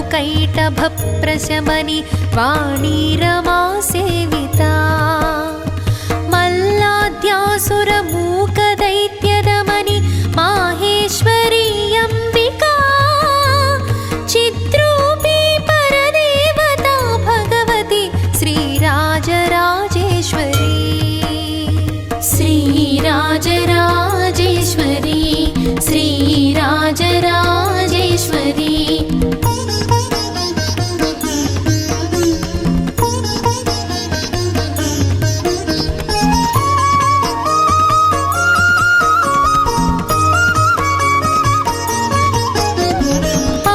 मधुकैटभप्रशमनि वाणी रमा सेविता। मल्लाद्यासुरमूकदैत्यदमनि माहेश्वरी अम्बिका। चिद्रूपी परदेवता भगवती श्रीराजराजेश्वरी। श्रीराजराजेश्वरी श्रीराजराजेश्वरी।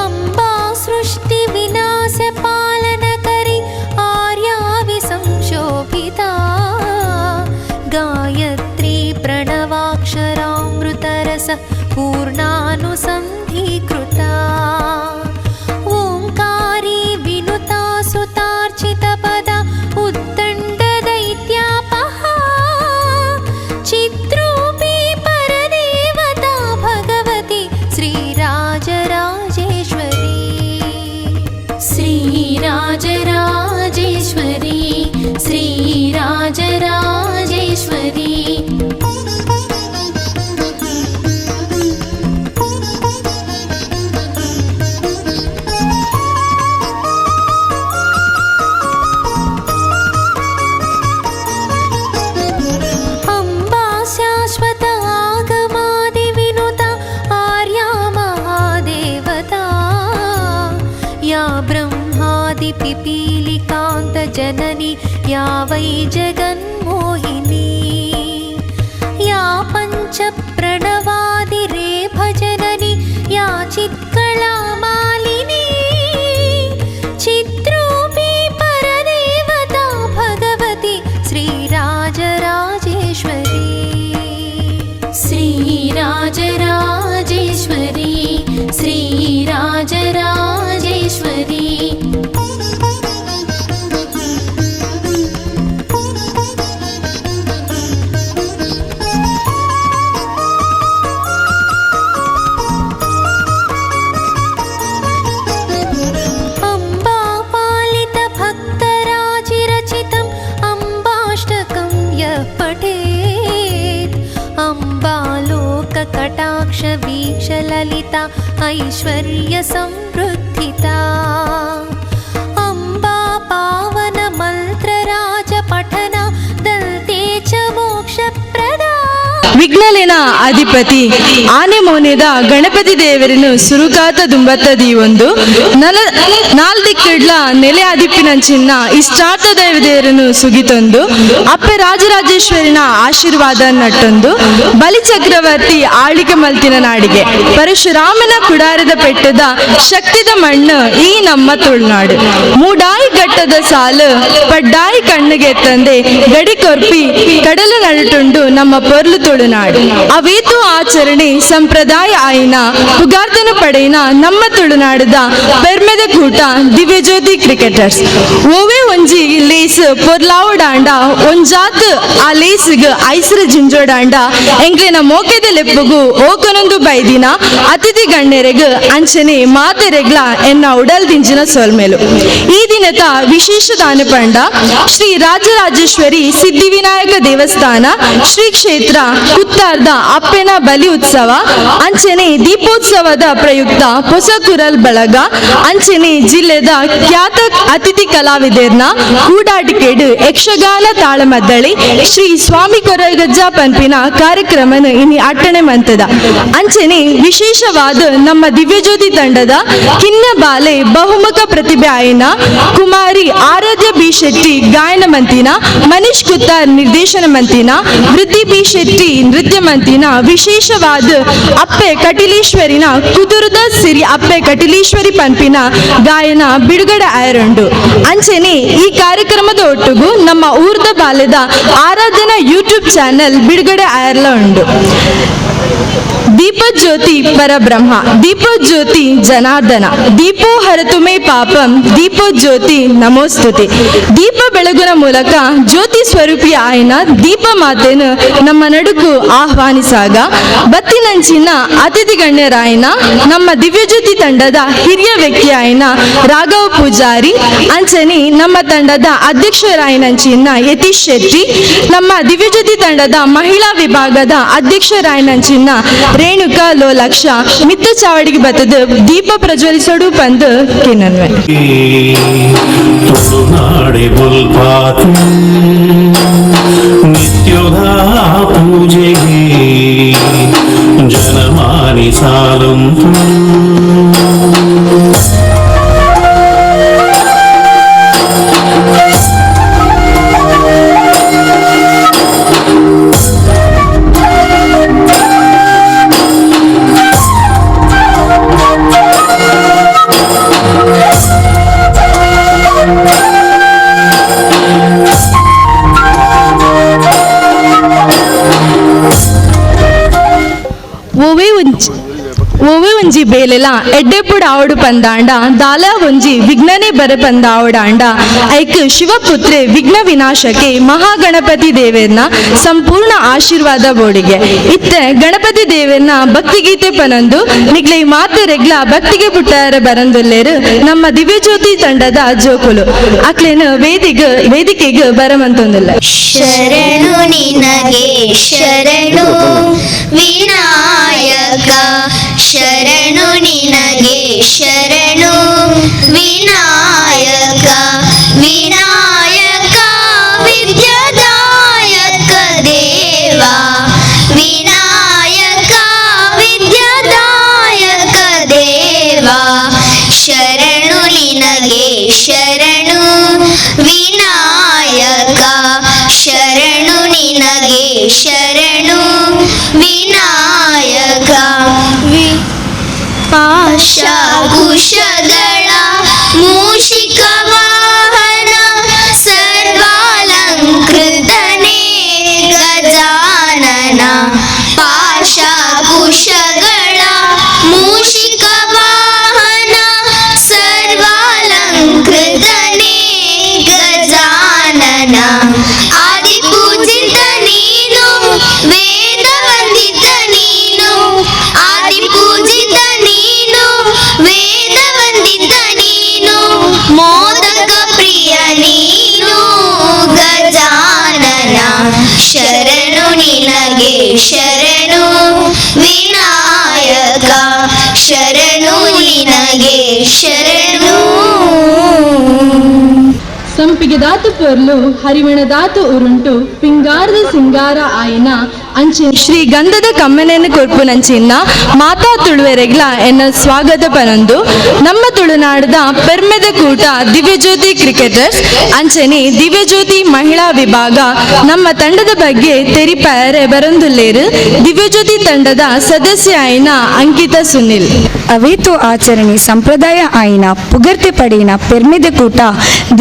अम्बा सृष्टि विनाश पालन करि आर्यावि संशोभिता। गायत्री प्रणवाक्षरामृतरस पूर्णानुसन्धिकृता। ओङ्कारी विनुता सुतार्चितपदा उद्दण्डदैत्यापहा। चिद्रूपी परदेवता भगवती श्रीराजराजेश्वरी। श्रीराजराजेश्वरी श्रीराजराजेश्वरी। अम्बा शाश्वत आगमादिविनुता आर्या महादेवता। या ब्रह्मादिपिपीलिकान्तजननी या वै जगन्मोहिनी। या पञ्चप्रणवादिरेभजननी या चित्कलामालिनी। चिद्रूपी परदेवता भगवती श्रीराजराजेश्वरी। श्रीराजराजेश्वरी श्रीराजराजेश्वरी। अम्बा पालितभक्तराजिरचितम् अम्बाष्टकं यः पठेत्। अम्बालोककटाक्षवीक्षललिता ऐश्वर्यसमृद्धिता। अम्बा पावनमन्त्रराजपठना दन्ते च मोक्षप्रदा। ವಿಘ್ನಲಿನ ಅಧಿಪತಿ ಆನೆ ಮೋನೆದ ಗಣಪತಿ ದೇವರನ್ನು ಸುರುಕಾತ ದುಂಬತ್ತದಿ ಒಂದು ನಲ ನಾಲ್ದಿಕ್ಕಿಡ್ಲ ನೆಲೆ ಅದಿಪ್ಪಿನಂಚಿನ್ನ ಇಷ್ಟಾರ್ಥ ದೈವ ದೇವರನ್ನು ಸುಗಿತೊಂದು ಅಪ್ಪೆ ರಾಜರಾಜೇಶ್ವರಿನ ಆಶೀರ್ವಾದ ನಟ್ಟೊಂದು ಬಲಿ ಚಕ್ರವರ್ತಿ ಆಳಿಕೆ ಮಲ್ತಿನ ನಾಡಿಗೆ ಪರಶುರಾಮನ ಕುಡಾರದ ಪೆಟ್ಟದ ಶಕ್ತಿದ ಮಣ್ಣು ಈ ನಮ್ಮ ತುಳುನಾಡು. ಮೂಡಾಯಿ ಘಟ್ಟದ ಸಾಲು ಪಡ್ಡಾಯಿ ಕಣ್ಣಿಗೆ ತಂದೆ ಗಡಿ ಕೊರ್ಪಿ ಕಡಲು ನಡುಟುಂಡು ನಮ್ಮ ಪೊರ್ಲು ತುಳುನಾಡು. ಅವೇತು ಆಚರಣೆ ಸಂಪ್ರದಾಯ ಆಯಿನ ಪುಗಾರ್ತನ ಪಡೆಯಿನ ನಮ್ಮ ತುಳುನಾಡದ ಪೆರ್ಮೆದ ಕೂಟ ದಿವ್ಯಜ್ಯೋತಿ ಕ್ರಿಕೆಟರ್ಸ್. ಓವೇ ಒಂಜಿ ಲೇಸ್ ಪೊರ್ಲಾವುಡಾಂಡ ಒಂಜಾತ್ ಆ ಲೇಸ್ಗ್ ಐಸ್ರ ಜಿಂಜೋಡಾಂಡ ಎಂಕ್ಲೆನ ಮೋಕೆದ ಲೆಪ್ಪುಗು ಓಕನೊಂದು ಬೈದಿನ ಅತಿಥಿ ಗಣ್ಯರೆಗ್ ಅಂಚನೆ ಮಾತೆರೆಗ್ಲ ಎನ್ನ ಉಡಲ್ ದಿಂಜಿನ ಸೊಲ್ಮೆಲು. ಈ ದಿನದ ವಿಶೇಷ ದಾನ ಪಂಡ ಶ್ರೀ ರಾಜರಾಜೇಶ್ವರಿ ಸಿದ್ಧಿವಿನಾಯಕ ದೇವಸ್ಥಾನ ಶ್ರೀ ಕ್ಷೇತ್ರ ಕುತ್ತಾರ್ದ ಅಪ್ಪೆನ ಬಲಿ ಉತ್ಸವ ಅಂಚನೆ ದೀಪೋತ್ಸವದ ಪ್ರಯುಕ್ತ ಪೊಸಕುರಲ್ ಬಳಗ ಅಂಚನೆ ಜಿಲ್ಲೆದ ಖ್ಯಾತ ಅತಿಥಿ ಕಲಾವಿದರ್ನ ಕೂಡಾಟಿಕೆಡು ಯಕ್ಷಗಾನ ತಾಳಮದ್ದಳೆ ಶ್ರೀ ಸ್ವಾಮಿ ಕೊರಗಜ್ಜ ಪಂಪಿನ ಕಾರ್ಯಕ್ರಮನ ಇನಿ ಅಟ್ಟಣೆ ಮಂತದ. ಅಂಚನೆ ವಿಶೇಷವಾದ ನಮ್ಮ ದಿವ್ಯಜ್ಯೋತಿ ತಂಡದ ಕಿನ್ನ ಬಾಲೆ ಬಹುಮುಖ ಪ್ರತಿಭೆ ಆಯಿನ ಕುಮಾರಿ ಆರಾಧ್ಯ ಬಿ ಶೆಟ್ಟಿ ಗಾಯನ ಮಂತಿನ, ಮನೀಶ್ ಕುತ್ತಾರ್ ನಿರ್ದೇಶನ ಮಂತಿನ, ವೃದ್ಧಿ ಬಿ ಶೆಟ್ಟಿ ನೃತ್ಯ ಮಂತಿನ ವಿಶೇಷವಾದ ಅಪ್ಪೆ ಕಟಿಲೀಶ್ವರಿನ ಕುದುರದ ಸಿರಿ ಅಪ್ಪೆ ಕಟಿಲೀಶ್ವರಿ ಪಂಪಿನ ಗಾಯನ ಬಿಡುಗಡೆ ಆಯರುಂಡು. ಅಂಚನೆ ಈ ಕಾರ್ಯಕ್ರಮದ ಒಟ್ಟುಗು ನಮ್ಮ ಊರ್ದ ಬಾಲ್ಯದ ಆರಾಧನಾ ಯೂಟ್ಯೂಬ್ ಚಾನೆಲ್ ಬಿಡುಗಡೆ ಆಯರ್ಲ ಉಂಡು. Deepajyoti ಪರಬ್ರಹ್ಮ, ದೀಪಜ್ಯೋತಿ ಜನಾರ್ದನ, ದೀಪೋ ಹರತು ಮೇ ಪಾಪಂ, ದೀಪಜ್ಯೋತಿ ನಮೋಸ್ತುತಿ. ದೀಪ ಬೆಳಗುನ ಮೂಲಕ ಜ್ಯೋತಿ ಸ್ವರೂಪಿ ಆಯನ ದೀಪ ಮಾತೆನು ನಮ್ಮ ನಡುಕು ಆಹ್ವಾನಿಸಾಗ ಬತ್ತಿನಂಚಿನ ಅತಿಥಿ ಗಣ್ಯರಾಯನ ನಮ್ಮ ದಿವ್ಯಜ್ಯೋತಿ ತಂಡದ ಹಿರಿಯ ವ್ಯಕ್ತಿಯಾಯನ ರಾಘವ ಪೂಜಾರಿ, ಅಂಚನಿ ನಮ್ಮ ತಂಡದ ಅಧ್ಯಕ್ಷರಾಯನಂಚಿನ ಯತೀಶ್ ಶೆಟ್ಟಿ, ನಮ್ಮ ದಿವ್ಯಜ್ಯೋತಿ ತಂಡದ ಮಹಿಳಾ ವಿಭಾಗದ ಅಧ್ಯಕ್ಷರಾಯನಂಚಿನ ರೇಣುಕಾ ಲೋಲಕ್ಷ ಮಿತ್ತ ಚಾವಡಿಗೆ ಬತ್ತದು ದೀಪ ಪ್ರಜ್ವಲಿಸೋಡು ಪಂದು ಕಿನ್ನನ್ವೆ. ತುಳುನಾಡೆ ಬುಲ್ಪಾತು ನಿತ್ಯೋಧ ಪೂಜೆಗೆ ಜನಮಾನಿ ಸಾಲುಂತು. ಒವೆ ಒಂಜಿ ಒವೆ ಒಂಜಿ ಬೇಲೆಲ ಎಡ್ಡೆಪುಡ ಆವಡು ಪಂದಾಂಡ ದಾಲ ಒಂಜಿ ವಿಘ್ನನೆ ಬರ ಪಂದಾವಡಾಂಡ ಐಕ್ ಶಿವಪುತ್ರೆ ವಿಘ್ನ ವಿನಾಶಕ್ಕೆ ಮಹಾಗಣಪತಿ ದೇವೆರ್ನ ಸಂಪೂರ್ಣ ಆಶೀರ್ವಾದ ಬೋಡಿಗೆ. ಇತ್ತೆ ಗಣಪತಿ ದೇವೆರ್ನ ಭಕ್ತಿಗೀತೆ ಪನಂದು ನಿಗ್ಲೆ ಮಾತೆರೆಗ್ಲ ಭಕ್ತಿಗೆ ಪುಟ್ಟಾರ ಬರಂದುಲ್ಲೇರು ನಮ್ಮ ದಿವ್ಯಜ್ಯೋತಿ ತಂಡದ ಜೋಕುಲು ಅಕ್ಲೇನು ವೇದಿಕೆಗ್ ಬರಮಂತೊಂದಿಲ್ಲ. ಶರಣು ನಿನಗೆ ಶರಣು ವಿನಾಯಕ, ಶರಣು ನಿನಗೆ ಶರಣು ವಿನಾಯಕ, ವಿನಾಯಕ ವಿದ್ಯಾದಾಯಕ ದೇವ, ವಿನಾಯಕ ವಿದ್ಯಾದಾಯಕ ದೇವ, ಶರಣು ನಿನಗೆ ಶರಣು ವಿನಾಯಕ, ಶರಣು ನಿನಗೆ ಶರಣು ವಿನಾಯಕ. ಪಾಶಾಕುಶಗಳ ಮೂಷಿಕ ವಾಹನ ಸರ್ವಾಲಂಕೃತನೇ ಗಜಾನನ, ಪಾಶಾಕುಶಗಳ ಮೂಷಿಕ ವಾಹನ ಸರ್ವಾಲಂಕೃತನೇ ಗಜಾನನ, ಆದಿಪೂಜಿತ ನೀನು ವೇದ ವಂದಿತ ನೀನು, ಆದಿಪೂಜಿತ ನೀನು ವೇದ ವಂದಿತ ನೀನು, ಮೋದಕ ಪ್ರಿಯ ನೀನು ಗಜಾನನ, ಶರಣು ನಿನಗೆ ಶರಣು ವಿನಾಯಕ, ಶರಣು ನಿನಗೆ ಶರಣು. ಸಂಪಿಗೆ ದಾತು ಪೊರ್ಲು ಹರಿವಣ ದಾತು ಉರುಂಟು ಪಿಂಗಾರದ ಸಿಂಗಾರ ಆಯಿನ ಅಂಚೆ ಶ್ರೀ ಗಂಧದ ಕಮ್ಮನೆಯನ್ನು ಕೊರ್ಪುನಂಚಿನ್ನ ಮಾತಾ ತುಳುವೆರೆಗ್ಲ ಎನ್ನ ಸ್ವಾಗತ ಪನೊಂದು ನಮ್ಮ ತುಳುನಾಡದ ಪೆರ್ಮೆದ ಕೂಟ ದಿವ್ಯಜ್ಯೋತಿ ಕ್ರಿಕೆಟರ್ಸ್ ಅಂಚನೆ ದಿವ್ಯಜ್ಯೋತಿ ಮಹಿಳಾ ವಿಭಾಗ ನಮ್ಮ ತಂಡದ ಬಗ್ಗೆ ತೆರಿಪಾಯರೆ ಬರಂದುಲ್ಲೇರು ದಿವ್ಯಜ್ಯೋತಿ ತಂಡದ ಸದಸ್ಯ ಆಯಿನ ಅಂಕಿತಾ ಸುನಿಲ್. ಅವೇತೋ ಆಚರಣೆ ಸಂಪ್ರದಾಯ ಆಯಿನ ಪುಗರ್ತೆ ಪಡೆಯಿನ ಪೆರ್ಮೆದ ಕೂಟ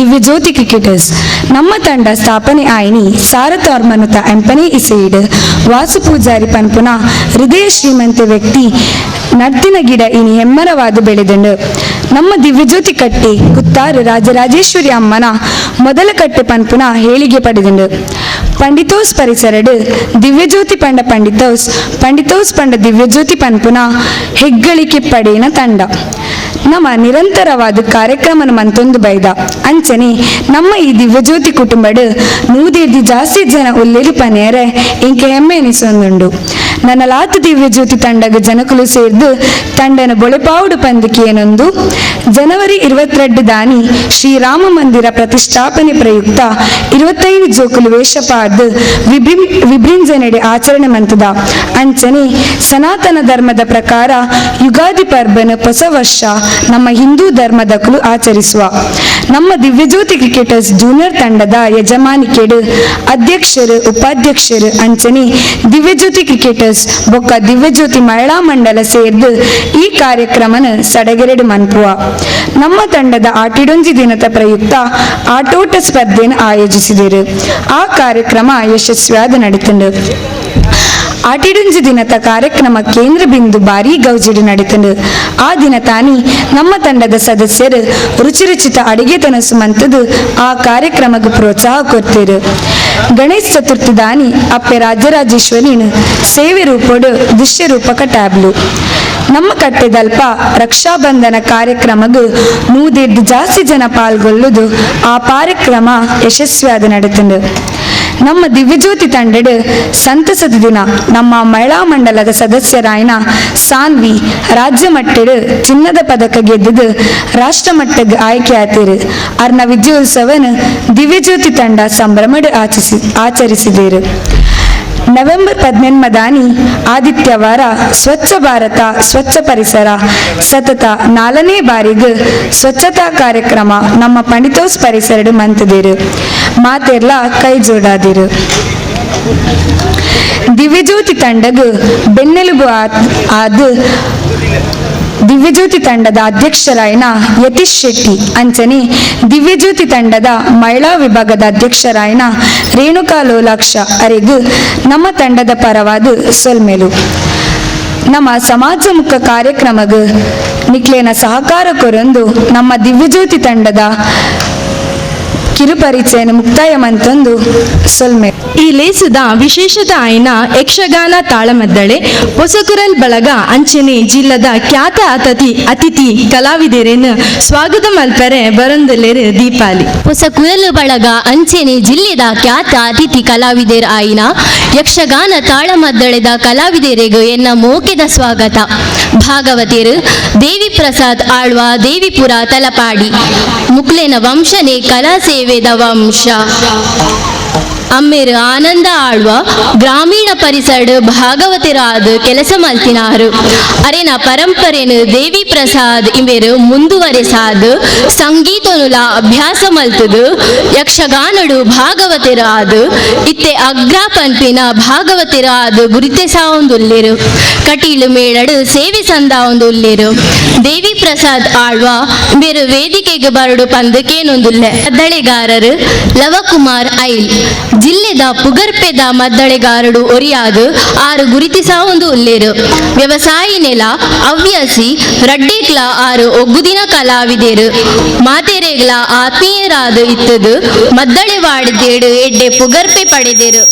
ದಿವ್ಯಜ್ಯೋತಿ ಕ್ರಿಕೆಟರ್ಸ್. ನಮ್ಮ ತಂಡ ಸ್ಥಾಪನೆ ಆಯಿನಿ ಸಾರತಾರ್ಮನುತ ಎಂಪನೇ ಇಸೆಯಿಡು ವಾಸು ಪೂಜಾರಿ ಪನ್ಪುನ ಹೃದಯ ಶ್ರೀಮಂತ ವ್ಯಕ್ತಿ ನಡ್ತಿನ ಗಿಡ ಇನಿ ಹೆಮ್ಮರವಾದ ಬೆಳೆದಂಡು. ನಮ್ಮ ದಿವ್ಯಜ್ಯೋತಿ ಕಟ್ಟೆ ಕುತ್ತಾರು ರಾಜರಾಜೇಶ್ವರಿ ಅಮ್ಮನ ಮೊದಲ ಕಟ್ಟೆ ಪನ್ಪುನ ಹೇಳಿಗೆ ಪಡೆದಂಡು. ಪಂಡಿತೋಸ್ ಪರಿಸರಡು ದಿವ್ಯಜ್ಯೋತಿ ಪಂಡ ಪಂಡಿತೋಸ್, ಪಂಡಿತೋಸ್ ಪಂಡ ದಿವ್ಯಜ್ಯೋತಿ ಪನ್ಪುನ ಹೆಗ್ಗಳಿಕೆ ಪಡೆಯಿನ ತಂಡ. ನಮ್ಮ ನಿರಂತರವಾದ ಕಾರ್ಯಕ್ರಮನ ಮಂತೊಂದು ಬೈದ ಅಂಚನೆ ನಮ್ಮ ಈ ದಿವ್ಯಜ್ಯೋತಿ ಕುಟುಂಬಡು ನೂದೇದಿ ಜಾಸ್ತಿ ಜನ ಉಲ್ಲೇರಿ ಪನೇರೆ ಇಂಕೆ ಹೆಮ್ಮೆ ಎನಿಸೊಂದುಂಡು. ನನ್ನ ಲಾತು ದಿವ್ಯಜ್ಯೋತಿ ತಂಡಗ ಜನಕುಲು ಸೇರ್ದು ತಂಡನ ಬೊಳೆಪಾವುಡು ಪಂದಿಕೆಯನೊಂದು ಜನವರಿ 22 ದಾನಿ ಶ್ರೀರಾಮ ಮಂದಿರ ಪ್ರತಿಷ್ಠಾಪನೆ ಪ್ರಯುಕ್ತ 25 ಜೋಕುಲು ವೇಷಪಾರ್ದು ವಿಭೃಂಜನೆಡೆ ಆಚರಣೆ ಮಂತದ. ಅಂಚನೆ ಸನಾತನ ಧರ್ಮದ ಪ್ರಕಾರ ಯುಗಾದಿ ಪರ್ಬನ ಹೊಸ ವರ್ಷ ನಮ್ಮ ಹಿಂದೂ ಧರ್ಮದಕುಲು ಆಚರಿಸುವ. ನಮ್ಮ ದಿವ್ಯಜ್ಯೋತಿ ಕ್ರಿಕೆಟರ್ಸ್ ಜೂನಿಯರ್ ತಂಡದ ಯಜಮಾನಿಕೆಡು ಅಧ್ಯಕ್ಷರು ಉಪಾಧ್ಯಕ್ಷರು ಅಂಚನೆ ದಿವ್ಯಜ್ಯೋತಿ ಕ್ರಿಕೆಟರ್ಸ್ ಬೊಕ್ಕ ದಿವ್ಯಜ್ಯೋತಿ ಮಹಿಳಾ ಮಂಡಲ ಸೇರ್ದು ಈ ಕಾರ್ಯಕ್ರಮನ ಸಡಗರೆಡು ಮನ್ಪುವ. ನಮ್ಮ ತಂಡದ ಆಟಿಡೊಂಜಿ ದಿನದ ಪ್ರಯುಕ್ತ ಆಟೋಟ ಸ್ಪರ್ಧೆಯನ್ನು ಆಯೋಜಿಸಿದರು. ಆ ಕಾರ್ಯಕ್ರಮ ಯಶಸ್ವಿಯಾದ ನಡೀತಂಡು. ಆಟಿಡುಂಜಿ ದಿನದ ಕಾರ್ಯಕ್ರಮ ಕೇಂದ್ರ ಬಿಂದು ಭಾರೀ ಗೌಜಿಡು ನಡೀತಂಡು. ಆ ದಿನ ತಾನಿ ನಮ್ಮ ತಂಡದ ಸದಸ್ಯರು ರುಚಿ ರುಚಿತ ಅಡಿಗೆ ತನಸು ಮಂತದು ಆ ಕಾರ್ಯಕ್ರಮಕ್ಕೆ ಪ್ರೋತ್ಸಾಹ ಕೊಡ್ತೀರು. ಗಣೇಶ ಚತುರ್ಥಿ ದಾನಿ ಅಪ್ಪೆ ರಾಜರಾಜೇಶ್ವರಿನ ಸೇವೆ ರೂಪಡು ದೃಶ್ಯ ರೂಪಕ ಟ್ಯಾಬ್ಲು. ನಮ್ಮ ಕಟ್ಟೆದಲ್ಪ ರಕ್ಷಾಬಂಧನ ಕಾರ್ಯಕ್ರಮಗೂ 100 ಜಾಸ್ತಿ ಜನ ಪಾಲ್ಗೊಳ್ಳುದು ಆ ಕಾರ್ಯಕ್ರಮ ಯಶಸ್ವಿಯಾದ ನಡೀತಂಡು. ನಮ್ಮ ದಿವ್ಯಜ್ಯೋತಿ ತಂಡಡು ಸಂತಸದ ದಿನ ನಮ್ಮ ಮಹಿಳಾ ಮಂಡಲದ ಸದಸ್ಯರಾಯನ ಸಾನ್ವಿ ರಾಜ್ಯ ಮಟ್ಟಡು ಚಿನ್ನದ ಪದಕ ಗೆದ್ದುದು ರಾಷ್ಟ್ರ ಮಟ್ಟಕ್ಕೆ ಆಯ್ಕೆ ಆತೀರು. ಅರ್ನ ವಿಜಯೋತ್ಸವನ ದಿವ್ಯಜ್ಯೋತಿ ತಂಡ ಸಂಭ್ರಮಡು ಆಚರಿಸಿದರು. ನವೆಂಬರ್ 18 ದಾನಿ ಆದಿತ್ಯವಾರ ಸ್ವಚ್ಛ ಭಾರತ ಸ್ವಚ್ಛ ಪರಿಸರ ಸತತ 4ನೇ ಬಾರಿಗೆ ಸ್ವಚ್ಛತಾ ಕಾರ್ಯಕ್ರಮ ನಮ್ಮ ಪಂಡಿತೋಸ್ ಪರಿಸರಡು ಮಂತದಿರು. ಮಾತೆರ್ಲ ಕೈ ಜೋಡಾದಿರು. ದಿವ್ಯಜ್ಯೋತಿ ತಂಡಗು ಬೆನ್ನೆಲುಬು ಆದ ದಿವ್ಯಜ್ಯೋತಿ ತಂಡದ ಅಧ್ಯಕ್ಷರಾಯನ ಯತೀಶ್ ಶೆಟ್ಟಿ ಅಂಚನೆ ದಿವ್ಯಜ್ಯೋತಿ ತಂಡದ ಮಹಿಳಾ ವಿಭಾಗದ ಅಧ್ಯಕ್ಷರಾಯನ ರೇಣುಕಾ ಲೋಲಾಕ್ಷ ಅರೆಗು ನಮ್ಮ ತಂಡದ ಪರವಾದ ಸೊಲ್ಮೆಲು. ನಮ್ಮ ಸಮಾಜಮುಖ ಕಾರ್ಯಕ್ರಮಗ ನಿಕ್ಲೇನ ಸಹಕಾರ ಕೊರೊಂದು ನಮ್ಮ ದಿವ್ಯಜ್ಯೋತಿ ತಂಡದ ಕಿರುಪರಿಚಯನ ಮುಕ್ತಾಯ ಮಂತೊಂದು ಸೊಲ್ಮೆ. ಈ ಲೇಸದ ವಿಶೇಷದ ಆಯ್ನ ಯಕ್ಷಗಾನ ತಾಳಮದ್ದಳೆ ಹೊಸಕುರಲ್ ಬಳಗ ಅಂಚನೆ ಜಿಲ್ಲದ ಖ್ಯಾತ ಅತಿಥಿ ಕಲಾವಿದರೇನು ಸ್ವಾಗತ ಮಲ್ಪರೆ ಬರಂದಲ್ಲೇರು ದೀಪಾಲಿ. ಹೊಸ ಕುರಲು ಬಳಗ ಅಂಚನೆ ಜಿಲ್ಲೆದ ಖ್ಯಾತ ಅತಿಥಿ ಕಲಾವಿದರ ಆಯ್ನ ಯಕ್ಷಗಾನ ತಾಳಮದ್ದಳೆದ ಕಲಾವಿದರಿಗೂ ಎನ್ನ ಮೋಕೆದ ಸ್ವಾಗತ. ಭಾಗವತಿರು ದೇವಿ ಪ್ರಸಾದ್ ಆಳ್ವ ದೇವಿಪುರ ತಲಪಾಡಿ ಮುಕ್ಲೆನ ವಂಶನೆ ಕಲಾ ಸೇವೆದ ವಂಶ. ಅಮ್ಮೇರು ಆನಂದ ಆಳ್ವ ಗ್ರಾಮೀಣ ಪರಿಸರ ಭಾಗವತರಾದ ಕೆಲಸ ಮಲ್ತಿನಾರು. ಅರೆನ ಪರಂಪರೆನು ದೇವಿ ಪ್ರಸಾದ್ ಇಂಬೇರು ಮುಂದುವರೆಸಾದ ಸಂಗೀತನುಲ ಅಭ್ಯಾಸ ಮಲ್ತದು ಯಕ್ಷಗಾನಡು ಭಾಗವತರಾದ ಇತ್ತೆ ಅಗ್ರ ಪನ್ಪಿನ ಭಾಗವತರಾದ ಗುರಿತೆಸಾವೊಂದುಲ್ಲೇರು. ಕಟೀಲು ಮೇಳಡು ಸೇವೆ ಸಂದಾವೊಂದುಲ್ಲೇರು. ದೇವಿ ಪ್ರಸಾದ್ ಆಳ್ವ ಇಂಬೇರು ವೇದಿಕೆಗೆ ಬರಡು ಪಂದಕೇನೊಂದುಲ್ಲೆ. ಮದ್ದಳೆಗಾರರು ಲವಕುಮಾರ್ ಐಲ್ ಜಿಲ್ಲೆದ ಪುಗರ್ಪೆದ ಮದ್ದಳೆಗಾರಡು ಒರಿಯಾದು ಆರು ಗುರುತಿಸಾವೊಂದು ಉಲ್ಲೇರು. ವ್ಯವಸಾಯಿ ನೆಲ ಅವ್ಯಾಸಿ ರಡ್ಡೇಕ್ಲ ಆರು ಒಗ್ಗುದಿನ ಕಲಾವಿದೇರು. ಮಾತೆರೆಗ್ಲ ಆತ್ಮೀಯರಾದ ಇತ್ತದು ಮದ್ದಳೆ ವಾಡಿದೇಡು ಎಡ್ಡೆ ಪುಗರ್ಪೆ ಪಡೆದೇರು.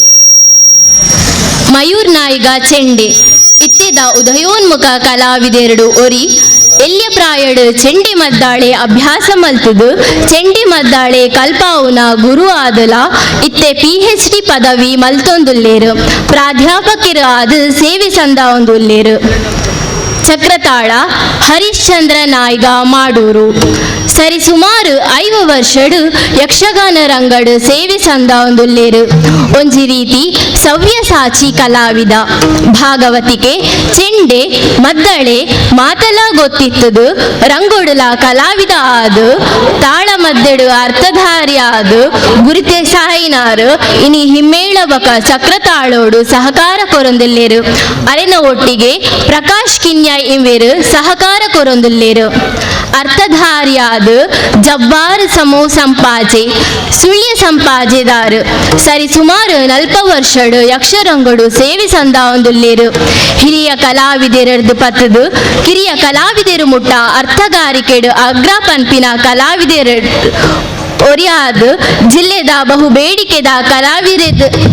ಮಯೂರ್ ನಾಯಿಗ ಚೆಂಡೆ ಇತ್ತೆದ ಉದಯೋನ್ಮುಖ ಕಲಾವಿದೆರಡು ಒರಿ ಎಲ್ಯ ಪ್ರಾಯಡು ಚೆಂಡೆ ಮದ್ದಾಳೆ ಅಭ್ಯಾಸ ಮಲ್ತದು ಚೆಂಡೆ ಮದ್ದಾಳೆ ಕಲ್ಪಾವುನ ಗುರು ಆದಲ ಇತ್ತೆ PhD ಪದವಿ ಮಲ್ತೊಂದುಲ್ಲೇರು. ಪ್ರಾಧ್ಯಾಪಕರು ಆದ ಸೇವೆ ಸಂದಾವೊಂದುಲ್ಲೇರು. ಚಕ್ರತಾಳ ಹರಿಶ್ಚಂದ್ರ ನಾಯ್ಗ ಮಾಡೂರು ಸರಿಸುಮಾರು 5 ವರ್ಷಡು ಯಕ್ಷಗಾನ ರಂಗಡು ಸೇವೆ ಸಂದಾವೊಂದುಲ್ಲೇರು. ಒಂಜಿ ರೀತಿ ಸವ್ಯಸಾಚಿ ಕಲಾವಿದ. ಭಾಗವತಿಕೆ ಚೆಂಡೆ ಮದ್ದಳೆ ಮಾತಲ ಗೊತ್ತಿತ್ತದು ರಂಗೋಡುಲ ಕಲಾವಿದ ಆದು ತಾಳ ಮದ್ದೆಡು ಅರ್ಥಧಾರಿ ಆದು ಗುರಿತೆ ಸಾಯಿನಾರು ಇನಿ ಹಿಮ್ಮೇಳಬಕ ಚಕ್ರತಾಳೋಡು ಸಹಕಾರ ಕೊರೊಂದುಲ್ಲೇರು. ಅರೆನ ಒಟ್ಟಿಗೆ ಪ್ರಕಾಶ್ ಕಿನ್ಯಾ ಇಂವೇರು ಸಹಕಾರ ಕೊರೊಂದುಲ್ಲೇರು. ಅರ್ಥಧಾರಿಯಾದ ಜಬ್ಬಾರ್ ಸಮೋ ಸಂಪಾಜೆ ಸುಳ್ಯ ಸಂಪಾಜೆದಾರು ಸರಿಸುಮಾರು 40 ವರ್ಷಡು ಯಕ್ಷರಂಗಡು ಸೇವೆ ಸಂದಾವೊಂದುಲ್ಲೇರು. ಹಿರಿಯ ಕಲಾವಿದರದ್ದು ಪತ್ತದು ಕಿರಿಯ ಕಲಾವಿದರು ಮುಟ್ಟ ಅರ್ಥಗಾರಿಕೆಡು ಅಗ್ರ ಪನ್ಪಿನ ಕಲಾವಿದರ ಒರಿಯಾದ ಜಿಲ್ಲೆದ ಬಹು ಬೇಡಿಕೆದ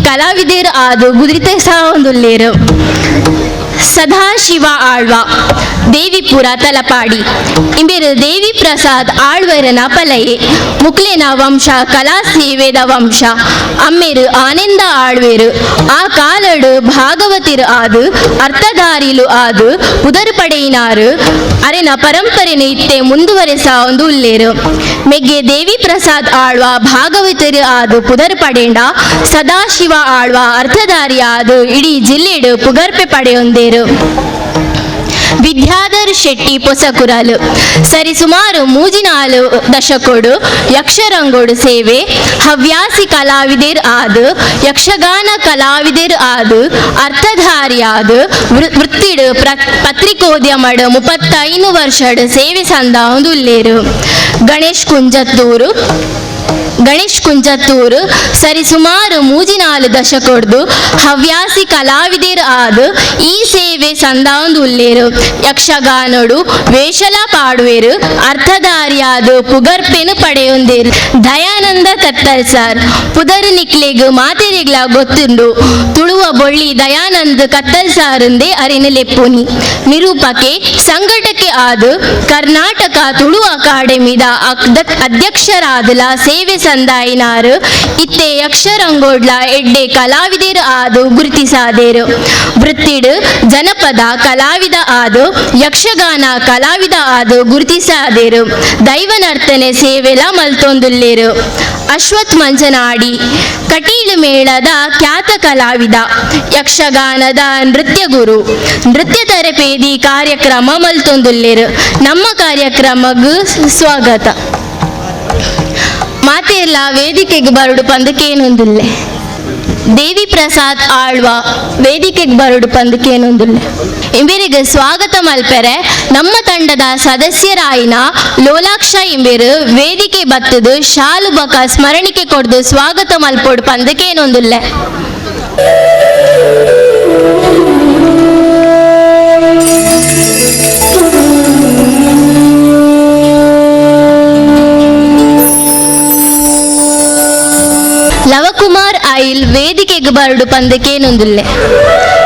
ಕಲಾವಿದರು ಆದ ಗುರಿತ ಸಾವೊಂದುಲ್ಲೇರು. ಸದಾಶಿವ ಆಳ್ವ ದೇವಿಪುರ ತಲಪಾಡಿ ಇಂಬೇರು ದೇವಿ ಪ್ರಸಾದ್ ಆಳ್ವರನ ಪಲಯೆ ಮುಕ್ಲೆನ ವಂಶ ಕಲಾ ಸೇವೆದ ವಂಶ. ಅಮ್ಮೇರು ಆನಂದ ಆಳ್ವೇರು ಆ ಕಾಲಡು ಭಾಗವತಿರು ಆದು ಅರ್ಥಧಾರಿಲು ಆದು ಪುದರ್ ಪಡೆಯಿನಾರು. ಅರೆನ ಪರಂಪರೆನ ಇತ್ತೆ ಮುಂದುವರೆಸ ಒಂದು ಉಲ್ಲೇರು. ಮೆಗ್ಗೆ ದೇವಿ ಪ್ರಸಾದ್ ಆಳ್ವ ಭಾಗವತರು ಆದು ಪುದರ್ ಪಡೇಂಡ ಸದಾಶಿವ ಆಳ್ವ ಅರ್ಥಧಾರಿ ಆದು ಇಡೀ ಜಿಲ್ಲೆಡು ಪುಗರ್ಪೆ ಪಡೆಯೊಂದೇರು. ವಿದ್ಯಾಧರ್ ಶೆಟ್ಟಿ ಪೊಸಕುರಲು ಸರಿಸುಮಾರು 3-4 ದಶಕೋಡು ಯಕ್ಷರಂಗೋಡು ಸೇವೆ ಹವ್ಯಾಸಿ ಕಲಾವಿದರ್ ಆದು ಯಕ್ಷಗಾನ ಕಲಾವಿದರ್ ಆದು ಅರ್ಥಧಾರಿ ಆದು ವೃತ್ತಿಡು ಪತ್ರಿಕೋದ್ಯಮಡು 35 ವರ್ಷಡು ಸೇವೆ ಸಂದಾವೊಂದು ಉಲ್ಲೇರು. ಗಣೇಶ್ ಕುಂಜತ್ತೂರು Ganesh Kunjathur ಸರಿ ಸುಮಾರು ಮೂಜಿನಾಲು ದಶಕೊಡ್ದು ಹವ್ಯಾಸಿ ಕಲಾವಿದರು ಆದು ಈ ಸೇವೆ ಸಂದಾಂದು ಉಲ್ಲೇರು ಯಕ್ಷಗಾನೋಡು ವೇಷಲ ಪಾಡುವೇರು ಅರ್ಥಧಾರಿಯಾದ ಪುಗರ್ಪೆನು ಪಡೆಯೊಂದೇರು. ದಯಾನಂದ ಕತ್ತಲ್ ಸಾರ್ ಪುದರು ನಿಕ್ಲೆಗ್ ಮಾತೆರೆಗ್ಲ ಗೊತ್ತುಂಡು ತುಳುವ ಬೊಳ್ಳಿ ದಯಾನಂದ ಕತ್ತಲ್ ಸಾರಂದೇ ಅರಿನ ಲೆಪ್ಪುನಿ. ನಿರೂಪಕೆ ಸಂಘಟಕೆ ಆದು ಕರ್ನಾಟಕ ತುಳು ಅಕಾಡೆಮಿದ ಅಧ್ಯಕ್ಷರಾದಲ ಸೇವೆ ಸಂದಾಯಿನಾರು ಇತ್ತೆ ಯಕ್ಷರಂಗೋಡ್ಲ ಎಡ್ಡೆ ಕಲಾವಿದರು ಆದು ಗುರುತಿಸಾದೇರು. ವೃತ್ತಿಡು ಜನಪದ ಕಲಾವಿದ ಆದು ಯಕ್ಷಗಾನ ಕಲಾವಿದ ಆದು ಗುರುತಿಸಾದೇರು. ದೈವನರ್ತನೆ ಸೇವೆಲ ಮಲ್ತೊಂದುಲ್ಲೇರು. ಅಶ್ವಥ್ ಮಂಜನಾಡಿ ಕಟೀಲು ಮೇಳದ ಖ್ಯಾತ ಕಲಾವಿದ, ಯಕ್ಷಗಾನದ ನೃತ್ಯ ಗುರು, ನೃತ್ಯ ತರಬೇತಿ ಕಾರ್ಯಕ್ರಮ ಮಲ್ತೊಂದುಲ್ಲೇರು. ನಮ್ಮ ಕಾರ್ಯಕ್ರಮಗ್ ಸ್ವಾಗತ. ಮಾತೆಲ್ಲ ವೇದಿಕೆಗೆ ಬರಡು ಪಂದಕ್ಕೇನೊಂದಿಲ್ಲೆ. ದೇವಿ ಪ್ರಸಾದ್ ಆಳ್ವ ವೇದಿಕೆಗೆ ಬರಡು ಪಂದಕ್ಕೇನೊಂದಿಲ್ಲೆ. ಇಂಬೇರಿಗೆ ಸ್ವಾಗತ ಮಲ್ಪೆರೆ ನಮ್ಮ ತಂಡದ ಸದಸ್ಯರಾಯಿನ ಲೋಲಾಕ್ಷ ಇಂಬೇರು ವೇದಿಕೆ ಬತ್ತದು ಶಾಲು ಬಕ ಸ್ಮರಣಿಕೆ ಕೊಡ್ದು ಸ್ವಾಗತ ಮಲ್ಪೊಡು ಪಂದಕ್ಕೇನೊಂದಿಲ್ಲೆ. ಲವಕುಮಾರ್ ಐಲ್ ವೇದಿಕೆಗೆ ಬರಡು ಪಂದಕ್ಕೇನೊಂದಿಲ್ಲೆ.